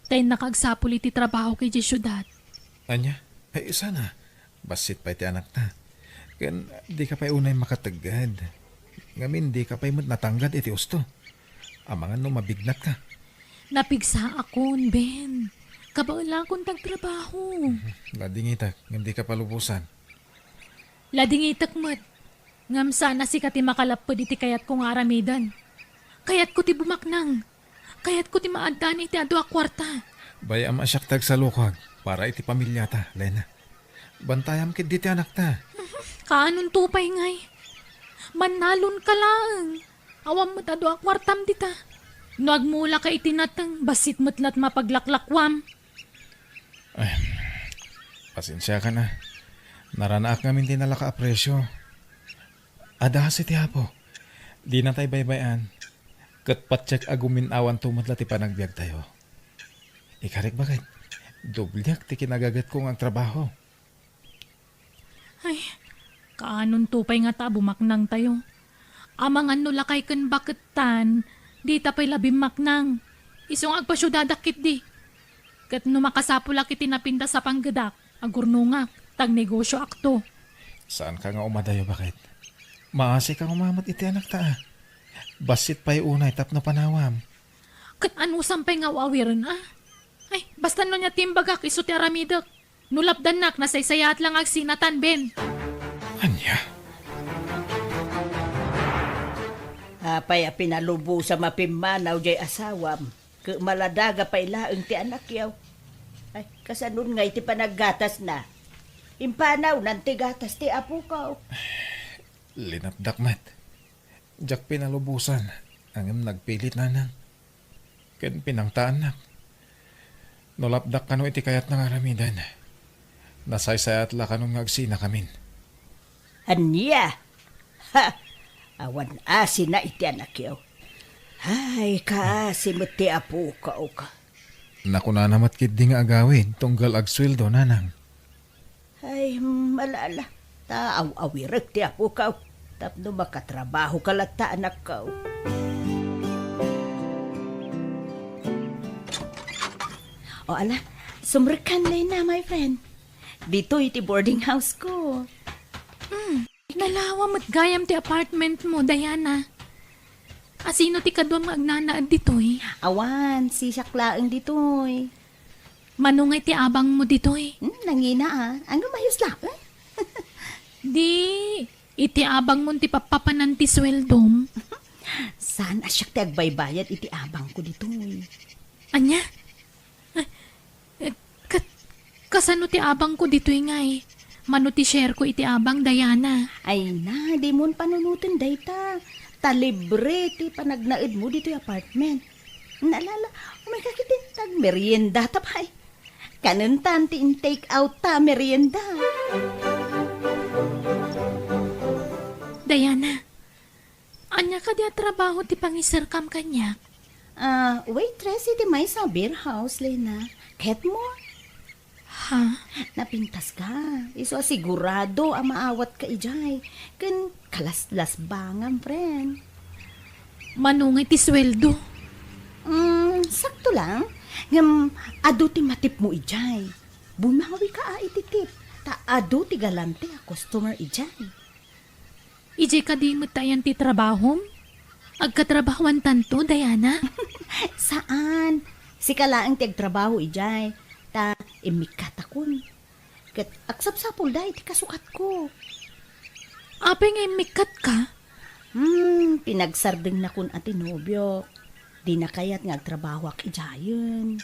ta innak agsapul iti trabaho idiay siudad. Ania? Ay, sana. Bassit pay ti anakta. Ken dika pay unay makategged. Ngamin, dika pay met natanggad iti usto. Amangan no mabignatka. Napigsaakon, Ben. Kabaelakon ti agtrabaho. Ladingitek, ngem dika palubosan. Ladingitek met. Ngem saan a sika ti makalapped iti kayatko nga aramiden. Kayatko ti bumaknang. Kayatko ti maaddaan iti adu a kuarta. Bay-am a siak ti agsalukag para iti pamiliata, Lena. Bantayam ketdi ti anakta. Kaanonto pay ngay? Mannalonka laeng. Awan met adu a kuartam dita. No agmulaka iti nateng, bassit met la ti mapaglaklakuam. Ay, pasensiakan a. Naranaak ngamin ti nalaka a presio. Adda kasi ti Apo. Dinatay baybay-an. Ket patiek a gumin-awanto met la ti panagbiagtayo. Ikarik, baket, dobliak ti kinagagetko nga agtrabaho. Ay, kaanonto pay ngata a bumaknangtayo? Amangan no lakay ken bakettan, dita pay la bimmaknang. Isu nga agpasiudadak ketdi. Ket no makasapulak iti napintas a panggedak, agurnongak, ta agnegosioakto. Saanka nga umadayo, baket? Maasika nga umamat iti anakta a. Bassit pay unay tapno panawam. Ket anusam pay nga aw-awiren a? Ay, basta no ania ti imbagak, isu ti aramidek. No lapdannak, nasaysayaat la nga agsinatan, Ben. Ania? Apay a pinalubosam a pimmanaw diay asawam? Ket maladaga pay laeng ti anakyo. Ay, kasanon ngay ti panaggatasna? Impanawnan ti gatas ti apokaw. Linatdak met. Diak pinalubosan, ngem nagpilit, nanang. Ken pinangtaannak. No lapdak kano iti kayatna nga aramiden, nasaysayaat la kanon nga agsinakamin. Ania? Ha! Awan asina iti anakyo. Ay, kaasi met ti apokaw. Nakunana met ketdi nga agawid tunggal agsueldo, nanang. Ay, malala. Ta aw-awirek ti apokaw. Tapno makatrabahoka latta, anakko. O, ala, sumrekkan, Lena, my friend. Ditoy ti boarding house ko. Hmm, nalawa met gayam ti apartment mo, Diana. Asino ti kaduam nga agnanaed ditoy? Awan, sisiak laeng ditoy. Mano ngay ti abang mo ditoy? Hmm, nangina a. Ngem ayos laeng. Di, iti abang mo ti pappapanan ti sueldom. Saan a siak ti agbaybayad iti abang ko ditoy? Ania? Eh, eh, kat-, kasano ti abang ko ditoy ngay? Mano ti share ko iti abang, Diana? Ay na, di mon panunoten dayta. Ta libre ti panagnaed mo ditoy apartment. Naalala, umay ka ketdi ta agmerienda ta pay. Kanentan ti in-take out ta merienda. Diana, ania kadi a trabaho ti pangiserkam kaniak? Ah, waitress iti maysa a beer house, Lena. Ket mo? Ha? Napintaska. Isu a sigurado a maawatka idiay. Ken kalaslasbangam, friend. Mano ngay ti sueldo? Mm, sakto lang. Ngem, adu ti matipmo idiay. Bumawika a iti tip. Ta adu ti galante a customer idiay. Idiay kadi met ayan ti trabahom? Agkatrabahoantanto, Diana? Saan. Sika laeng ti agtrabaho idiay. Ta immikkatakon. Ket agsapsapulda iti kasukatko. Apay nga immikkatka? Hmm, pinagsardengnakon a ti nobiok. Dina kayat nga agtrabahoak idiayen.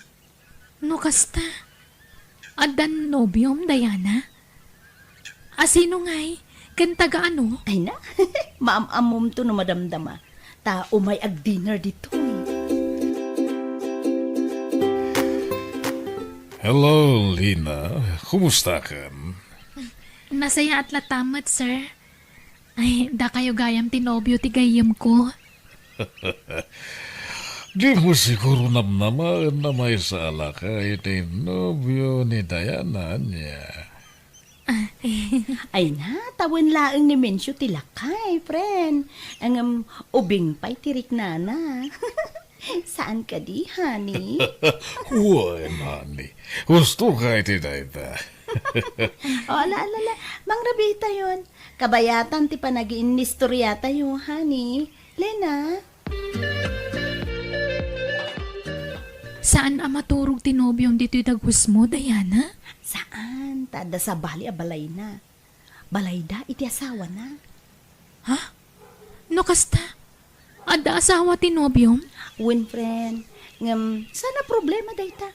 No kasta, addan nobiom, Diana? Asino ngay? Ken taga ano? Ay na, maam-ammomto no madamdama. Ta umay agdinner ditoy. Hello, Lina. Kumustakan? Nasayaat latta met, sir. Ay, dakayo gayam ti nobio ti gayyemko. Dimo siguro namnamaen a maysa a lakay ti nobio ni Diana, ania? Ay na, ta wen laeng ni Mencio ti lakay, friend. Ngem ubing pay ti riknana. Saan kadi, honey? Wen, honey. Husto ka iti dayta. O, ala, ala, ala. Mangrabiitayon. Kabayatan ti panagiinnistoriatayo, honey. Lena? Saan a maturog ti nobiom ditoy dagus mo, Diana? Saan, ta adda sabali a balayna. Balayda iti asawana. Ha? No kasta, adda asawa ti nobiom? Wen, friend. Ngem, saan a problema dayta.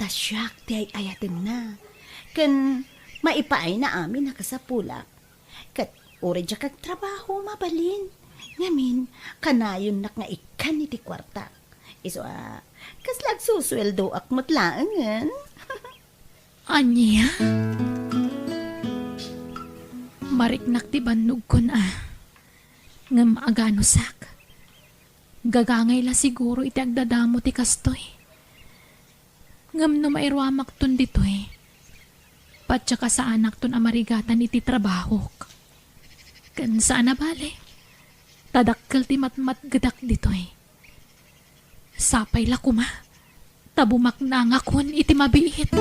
Ta siak ti ay-ayatenna. Ken, maipaayna amin a kasapulak. Ket uray diak agtrabaho, mabalin. Ngamin, kanayonnak nga ikkan iti kuartak. Isu a, kasla agsusueldoak met laengen. Ania? Mariknak ti bannogkon a. Ngem aganusak. Gagangay la siguro iti agdadamo ti kastoy. Ngem no mairuamakton ditoy, patyak a saanakton a marigatan iti trabahok. Ken saan a bale, ta dakkel ti matmatgedak ditoy. Sapay la koma, ta bumaknangakon iti mabiit.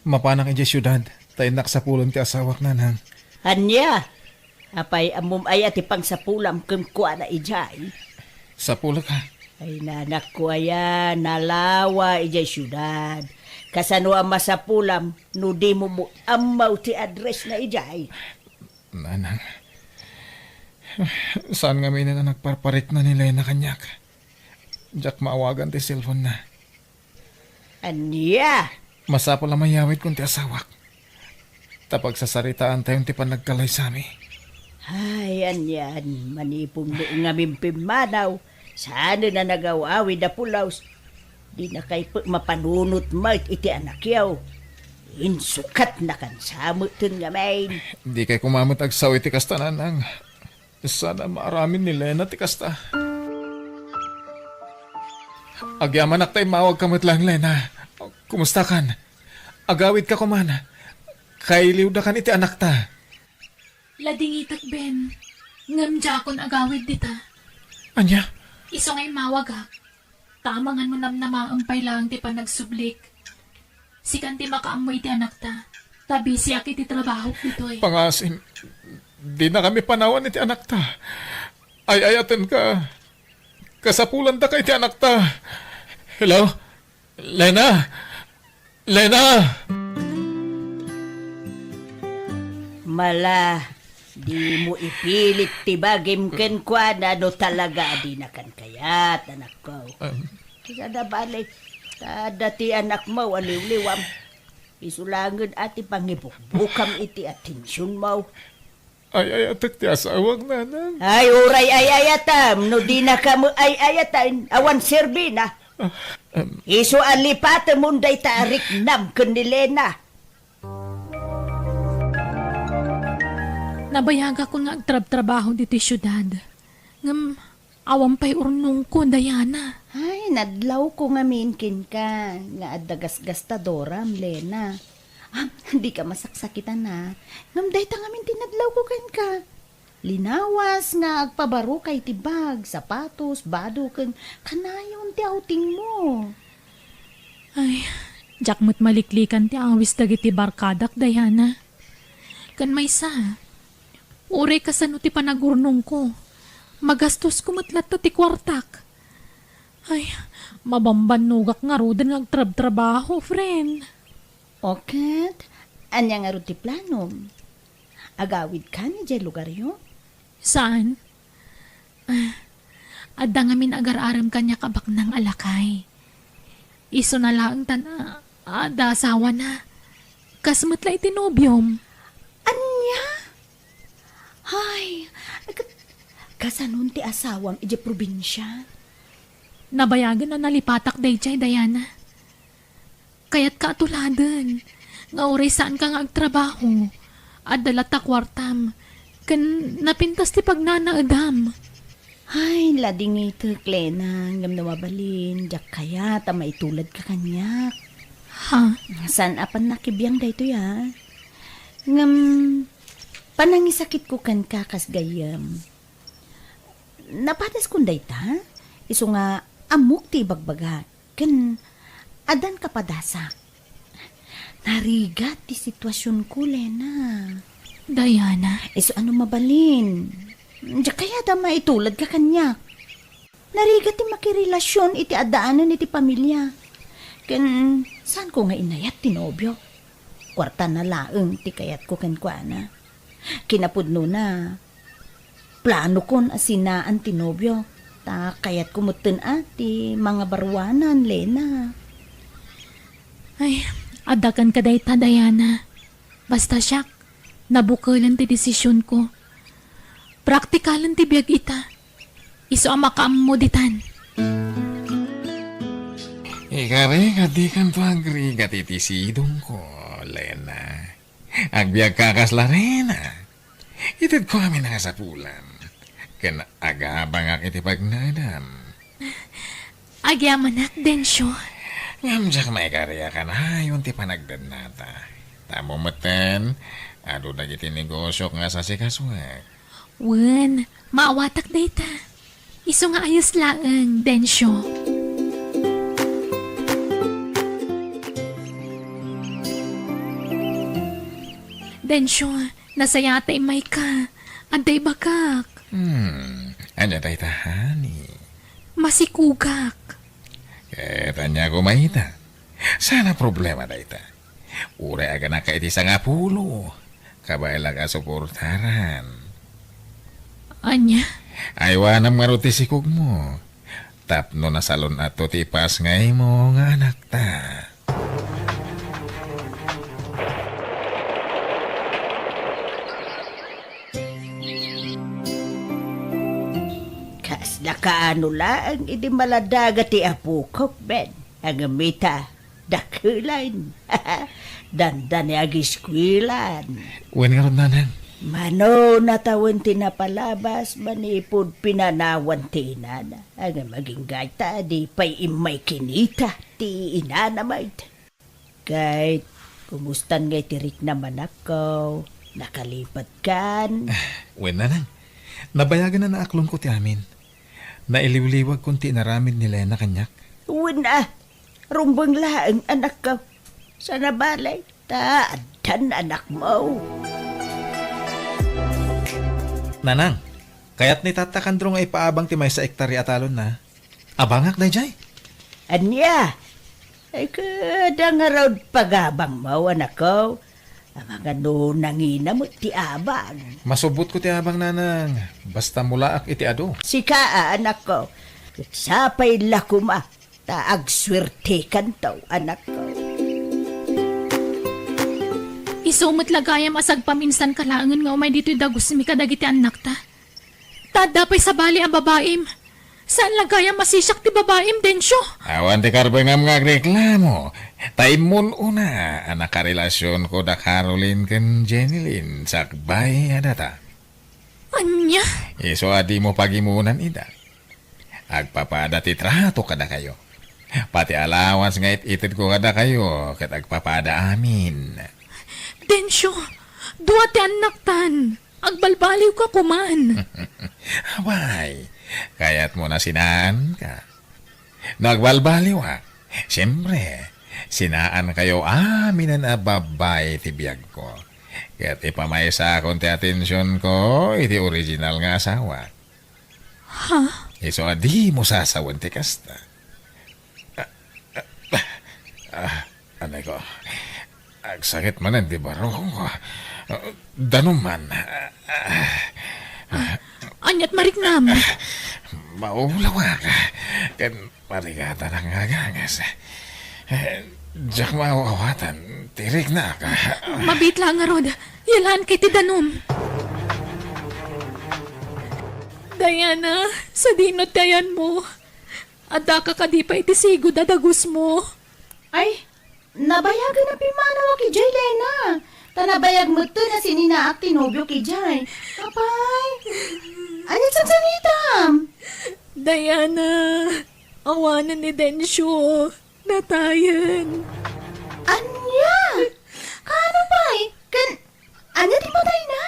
Mapanak idiay siudad, ta innak sapulen ti asawak, nanang. Ania? Apay, ammom aya ti pangsapulam kenkuana idiay? Sapulek, ha? Ay, nanakko aya, nalawa idiay siudad. Kasano a masapulam no dimo met ammo ti address na idiay? Nanang, saan ngamin a nagparparikna ni Lena kaniak. Diak maawagan ti cellphone na. Ania? Masapul a mayawidkon ti asawak. Ta pagsasaritaantayon ti panagkalaysami. Ay, anian, manipun no ngamin pimmanaw, saanen a nagaw-awid a pulos. Dinakay pek mapanunot met iti anakyo. Insukatnakan sa metten ngamin. Dikay koma met agsao iti kasta, nanang. Saan a maaramid ni Lena ti kasta. Agyamanak ta immawagka met laeng, Lena. Kumustakan? Agawidka koman. Kailiwdakan iti anakta. Ladingitek, Ben. Ngem diakon agawid dita. Ania? Isu nga immawagak. Ta amangan mo namnamaem pay laeng ti panagsublik. Sikan ti makaammo iti anakta. Ta bisiak iti trabahok ditoy. Pangasim, dinakami panawan iti anakta. Ay-ayatenka. Kasapulantaka iti anakta. Hello? Lena? Lena! Mala, dimo ipilit ti bagim kenkuana no talaga a dinakan kayat, anakko. Em. Saan a bale, ta adda ti anakmo a liwliwam. Isu laengen a ti pangibukbukam iti atensionmo. Ay-ayatek ti asawak, nanang. Ay, uray ay-ayatam, no dinaka met ay-ayatan, awan serbina. Ah, em. Isu a lipatemon dayta a riknam ken ni Lena. Nabayagakon nga agtrabtrabaho ditoy siudad. Ngem, awan pay urnongko, Diana. Ay, nadlawko ngamin kenka, nga adda gasgastadoram, Lena. Ah, dika masaksakitan, a. Ngem dayta ngamin ti nadlawko kenka. Linawas nga agpabarukay ti bag, sapatos, bado, ken kanayon ti outingmo. Ay, diak met maliklikan ti awis dagiti barkadak, Diana. Ken maysa, uray kasano ti panagurnongko, magastosko met latta ti kuartak. Ay, mabambannogak ngaruden nga agtrabtrabaho, friend. O ket, ania ngarud ti planom? Agawidkan idiay lugaryo? Saan? Ah, adda ngamin agar-arem kaniak a baknang a lakay. Isuna laeng ta adda asawana. Kas met la iti nobiom. Ania? Ay, ket kasanon ti asawam idiay probinsia? Nabayagen a nalipatak daydiay, Diana. Kayatka a tuladen nga uray saanka nga agtrabaho, adda latta kuartam, ken napintas ti pagnanaedam. Ay, ladingitek, Lena, ngem no mabalin, diak kayat a maituladka kaniak. Ha? Saan a pannakibiang daytoy, a? Ngem, panangisakitko kenka kas gayyem. Napadaskon dayta, isu nga ammok ti ibagbagak, ken addan kapadasak. Narigat ti situasionko, Lena. Diana. Isu a no mabalin, diak kayat a maituladka kaniak. Narigat ti makirelasion iti addaanen iti pamilia. Ken saanko nga inayat ti nobio. Kuartana laeng ti kayatko kenkuana. Kinapudnona, planokon a sinaan ti nobio, ta kayatko metten a ti mangabaruanan, Lena. Ay, adda kenka dayta, Diana. Basta siak, nabukelen ti desisionko. Praktikalen ti biag ita. Isu a makaammo ditan. Ikari, dikanto agrigat iti sidongko, Lena. Agbiagka kas Lorena. Itedko amin a kasapulam. Ken agabangak iti pagnaedam. Agyamanak, Dencio. Ngem diak maikari a kanayon ti panagdennata. Ta ammo metten, adu dagiti negosiok nga sasikasoek. Wen, maawatak dayta. Isu nga ayos laeng, Dencio. Dencio, nasayaat ta immayka. Adda ibagak. Hmm, ania dayta, honey? Masikugak. Ket ania koma ita? Saan a problema dayta. Uray aganaka iti sangapulo, kabaelak a suportaran. Ania? Aywanam ngarud ti sikugmo. Tapno nasalun-atto ti ipasngaymo nga anakta. Kasla kaano laeng idi maladaga ti apokok, Ben. Ngem ita, dakelan. Dandani agiskuelan. Wen ngarud, nanang. Mano natawen ti napalabas manipud pinanawan ti inana. Ngem agingga ita, di pay immay kinita ti inana met. Ket, kumustan ngay ti riknam, anakko? Nakalipatkan? Wen, nanang. Nabayagen a naaklonko ti amin. Nailiwliwagkon ti inaramid ni Lena kaniak. Wen a, rumbeng laeng, anakko. Sana balay, ta addan anakmo. Nanang, kayat ni Tata Kandro nga ipaabang ti maysa a ektarya a talonna. Abangak daydiay. Ania? Ay, kada ngarud pagabangmo, anakko. Amangan no nangina met ti abang. Masubbotko ti abang, nanang. Basta mulaak iti adu. Sika a, anakko. Sapay la koma ta agsuertekanto, anakko. Isu met la gayam a sagpaminsanka laengen nga umay ditoy dagusmi kadagiti annakta. Ta adda pay sabali a babaim. Saan la gayam a sisiak ti babaim, Dencio? Awan ti karbengam nga agreklamo. Ta immun-una a nakarelasionko da Caroline ken Jenilyn sakbay a data. Ania? Isu a dimo pagimunan ida. Agpapada ti trato kadakayo. Pati allowance nga it-itedko kadakayo ket agpapada amin. Dencio, dua ti annaktan. Agbalbaliwka koman. Abay, kayatmo a sinaanka? No agbalbaliwak, siempre, sinaankayo aminen a babbai ti biagko. Ket ipamaysakon ti atensionko iti original nga asawa. Ha? Isu a dimo sasawen ti kasta. Ah, ah, ah, anay ko. Agsakit manen ti barukongko. Ah, danum man. Ah, ah, ah. Aniat mariknam? Maulawak. Ken marigatan nga agangas. Eh, diak maawatan ti riknak. Mabiit la ngarud. Yalaanka iti danum. Diana, sadino ti ayanmo? Addaka kadi pay iti sigud a dagusmo? Ay, nabayagen a pimmanawak idiay, Lena. Ta nabayag metten a sininaak ti nobiok idiay. Apay, ania ti sangsanitam? Diana, awanen ni Dencio. Natayen. Ania? Kaano pay? Ken, ania ti patayna?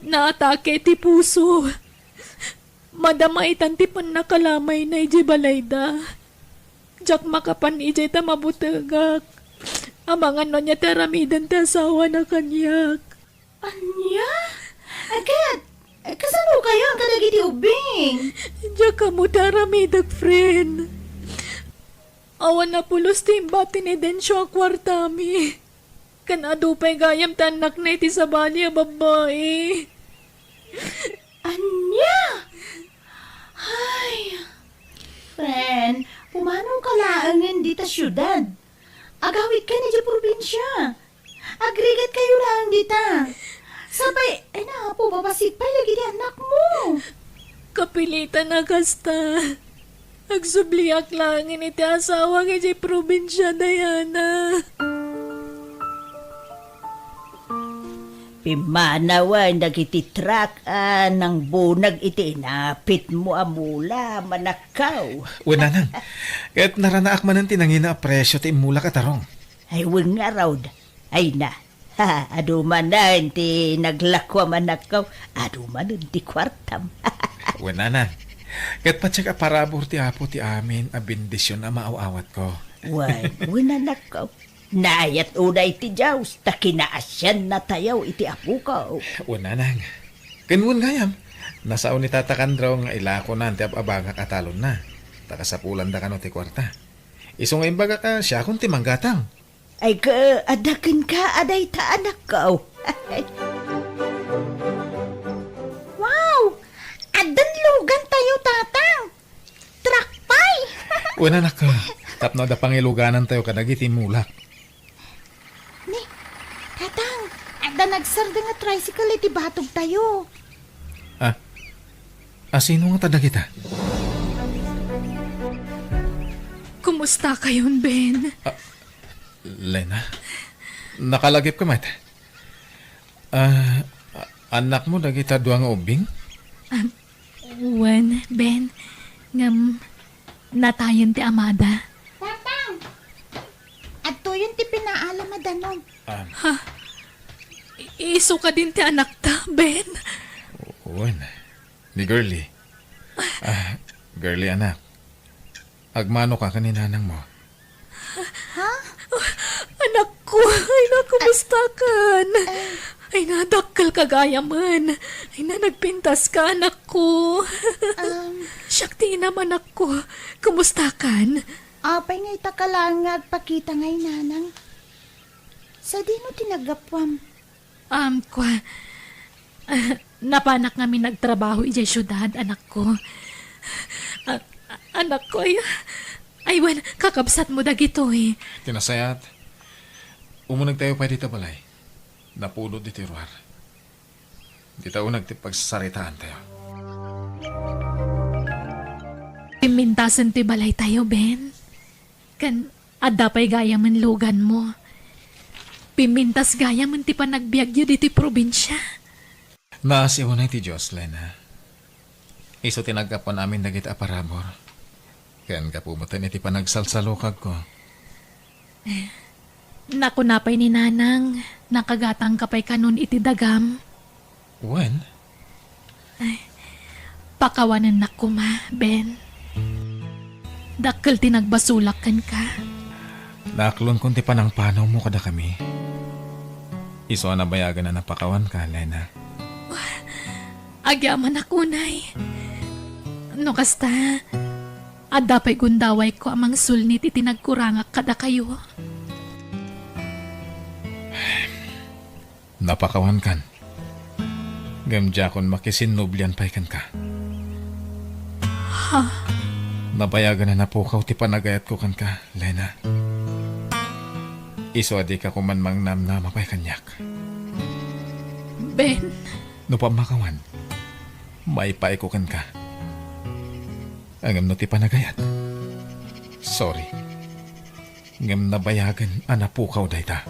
Naatake ti puso. Madama itan ti pannakalamayna idiay balayda. Diak makapan idiay ta mabutegak. Amangan no ania ti aramiden ti asawana kaniak. Ania? Ket, kasano kayo ang kadagiti ubing? Diak ammo ti aramidek, friend. Awan a pulos ti imbati ni Dencio a kuartami. Ken adu pay gayam ti annakna iti sabali a babbai. Ania? Ay, friend, pumanongka laengen dita siudad. Agawidka idiay probinsia. Agrigatkayo laeng dita. Sapay, ay, Apo, babassit pay dagiti annakmo. Kapilitan a kasta. Agsubliak laengen iti asawak idiay probinsia, Diana. Pimmanawen dagiti truck a nangbunag iti inapitmo a mula, manakkaw. Wen, nanang. Ket naranaak manen ti nangina a presio ti immulak a tarong. Ay, wen ngarud. Ay na. Ha, adu manen ti naglako a manakkaw. Adu manen ti kuartam. Wen, nanang. Ket patiek a parabur ti Apo ti amin a bendision a maaw-awatko. Wen, wen, anakko. Naayat unay ti Dios ta kinaasiannatayo iti apokaw. Wen, nanang. Ken wen gayam, nasao ni Tata Kandro nga ilakonan ti ab-abagak a talonna, ta kasapulan da kano ti kuarta. Isu nga imbagak a siakon ti manggatang. Ay, ka, adda kenka a dayta, anakko. Wow! Addan lugantayo, Tatang! Truck pay! Wen, anakko, tapno adda pangiluganantayo kadagiti mulak. Ni, Tatang, adda nagsardeng a tricycle iti batogtayo. Ah, asino ngata dagita? Kumusta kayon, Ben? Ah, Lena, nakalagipka met? Ah, a-, annakmo dagita dua nga ubbing? Ah, wen, Ben. Ngem, natayen ti amada. Tatang! Adtoyen ti pinaalam a danum. Ah. Ha? I-, isu kadin ti anakta, Ben? Wen, ni Girlie. Ah, Girlie, anak. Agmanoka ken ni nanangmo. Ha? Anakko, ay na, kumustakan? Ay na, dakkel ka gayamen. Ay na, nagpintas ka, anakko. Um, Siak ti inam, anakko. Kumustakan? Apay nga ita ka laeng nga agpakita nga inanang? Sadino ti naggapuam? Um, kua, ah, napanak ngamin nagtrabaho idiay siudad, anakko. Ah, anakko, ay, ay, wen, kakabsatmo dagitoy. Ti nasayaat, umunegtayo pay dita balay. Napudot ditoy ruar. Dita uneg ti pagsasaritaantayo. Pimmintasen ti balaytayo, Ben. Ken adda pay gayamen luganmo. Pimmintas gayamen ti panagbiagyo ditoy probinsia. Naasiw unay ti Dios, Lena. Isu ti naggapuan amin dagiti a parabur. Ken gapu metten iti panagsalsalukagko. Nakuna pay ni Nanang, nakagatangka pay kanon iti dagam. Wen? Ay, pakawanennak koma, Ben. Dakkel ti nagbasolak kenka. Naaklonkon ti panangpanawmo kadakami. Isu a nabayagen a napakawanka, Lena. Agyamanak unay. No kasta, adda pay gundawayko a mangsulnit iti nagkurangak kadakayo. Napakawankan. Ngem diakon makisinnublian pay kenka. Ha? Nabayagen a napukaw ti panagayatko kenka, Lena. Isu a dika koma mangnamnama pay kaniak. Ben. No pammakawan, maipaayko kenka. Ngem no ti panagayat, sorry. Ngem nabayagen a napukaw dayta.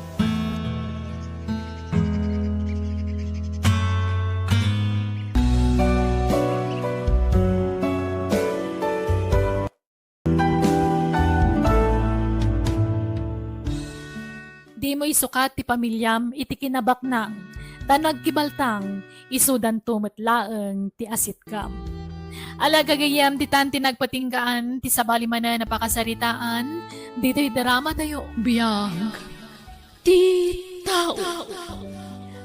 Dimo isukat ti pamiliam iti kinabaknang, ta no agkibaltang, isudanto met laeng ti asitkam. Ala gagayyem, ditan ti nagpatinggaan ti sabali manen a pakasaritaan ditoy drama tayo. Biag ti tao.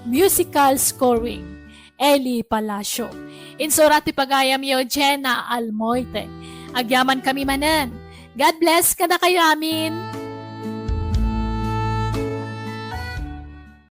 Musical scoring, Eli Palacio. Insurat ti pagayamyo, Jenna Almoite. Agyaman kami manen. God bless kadakayo amin.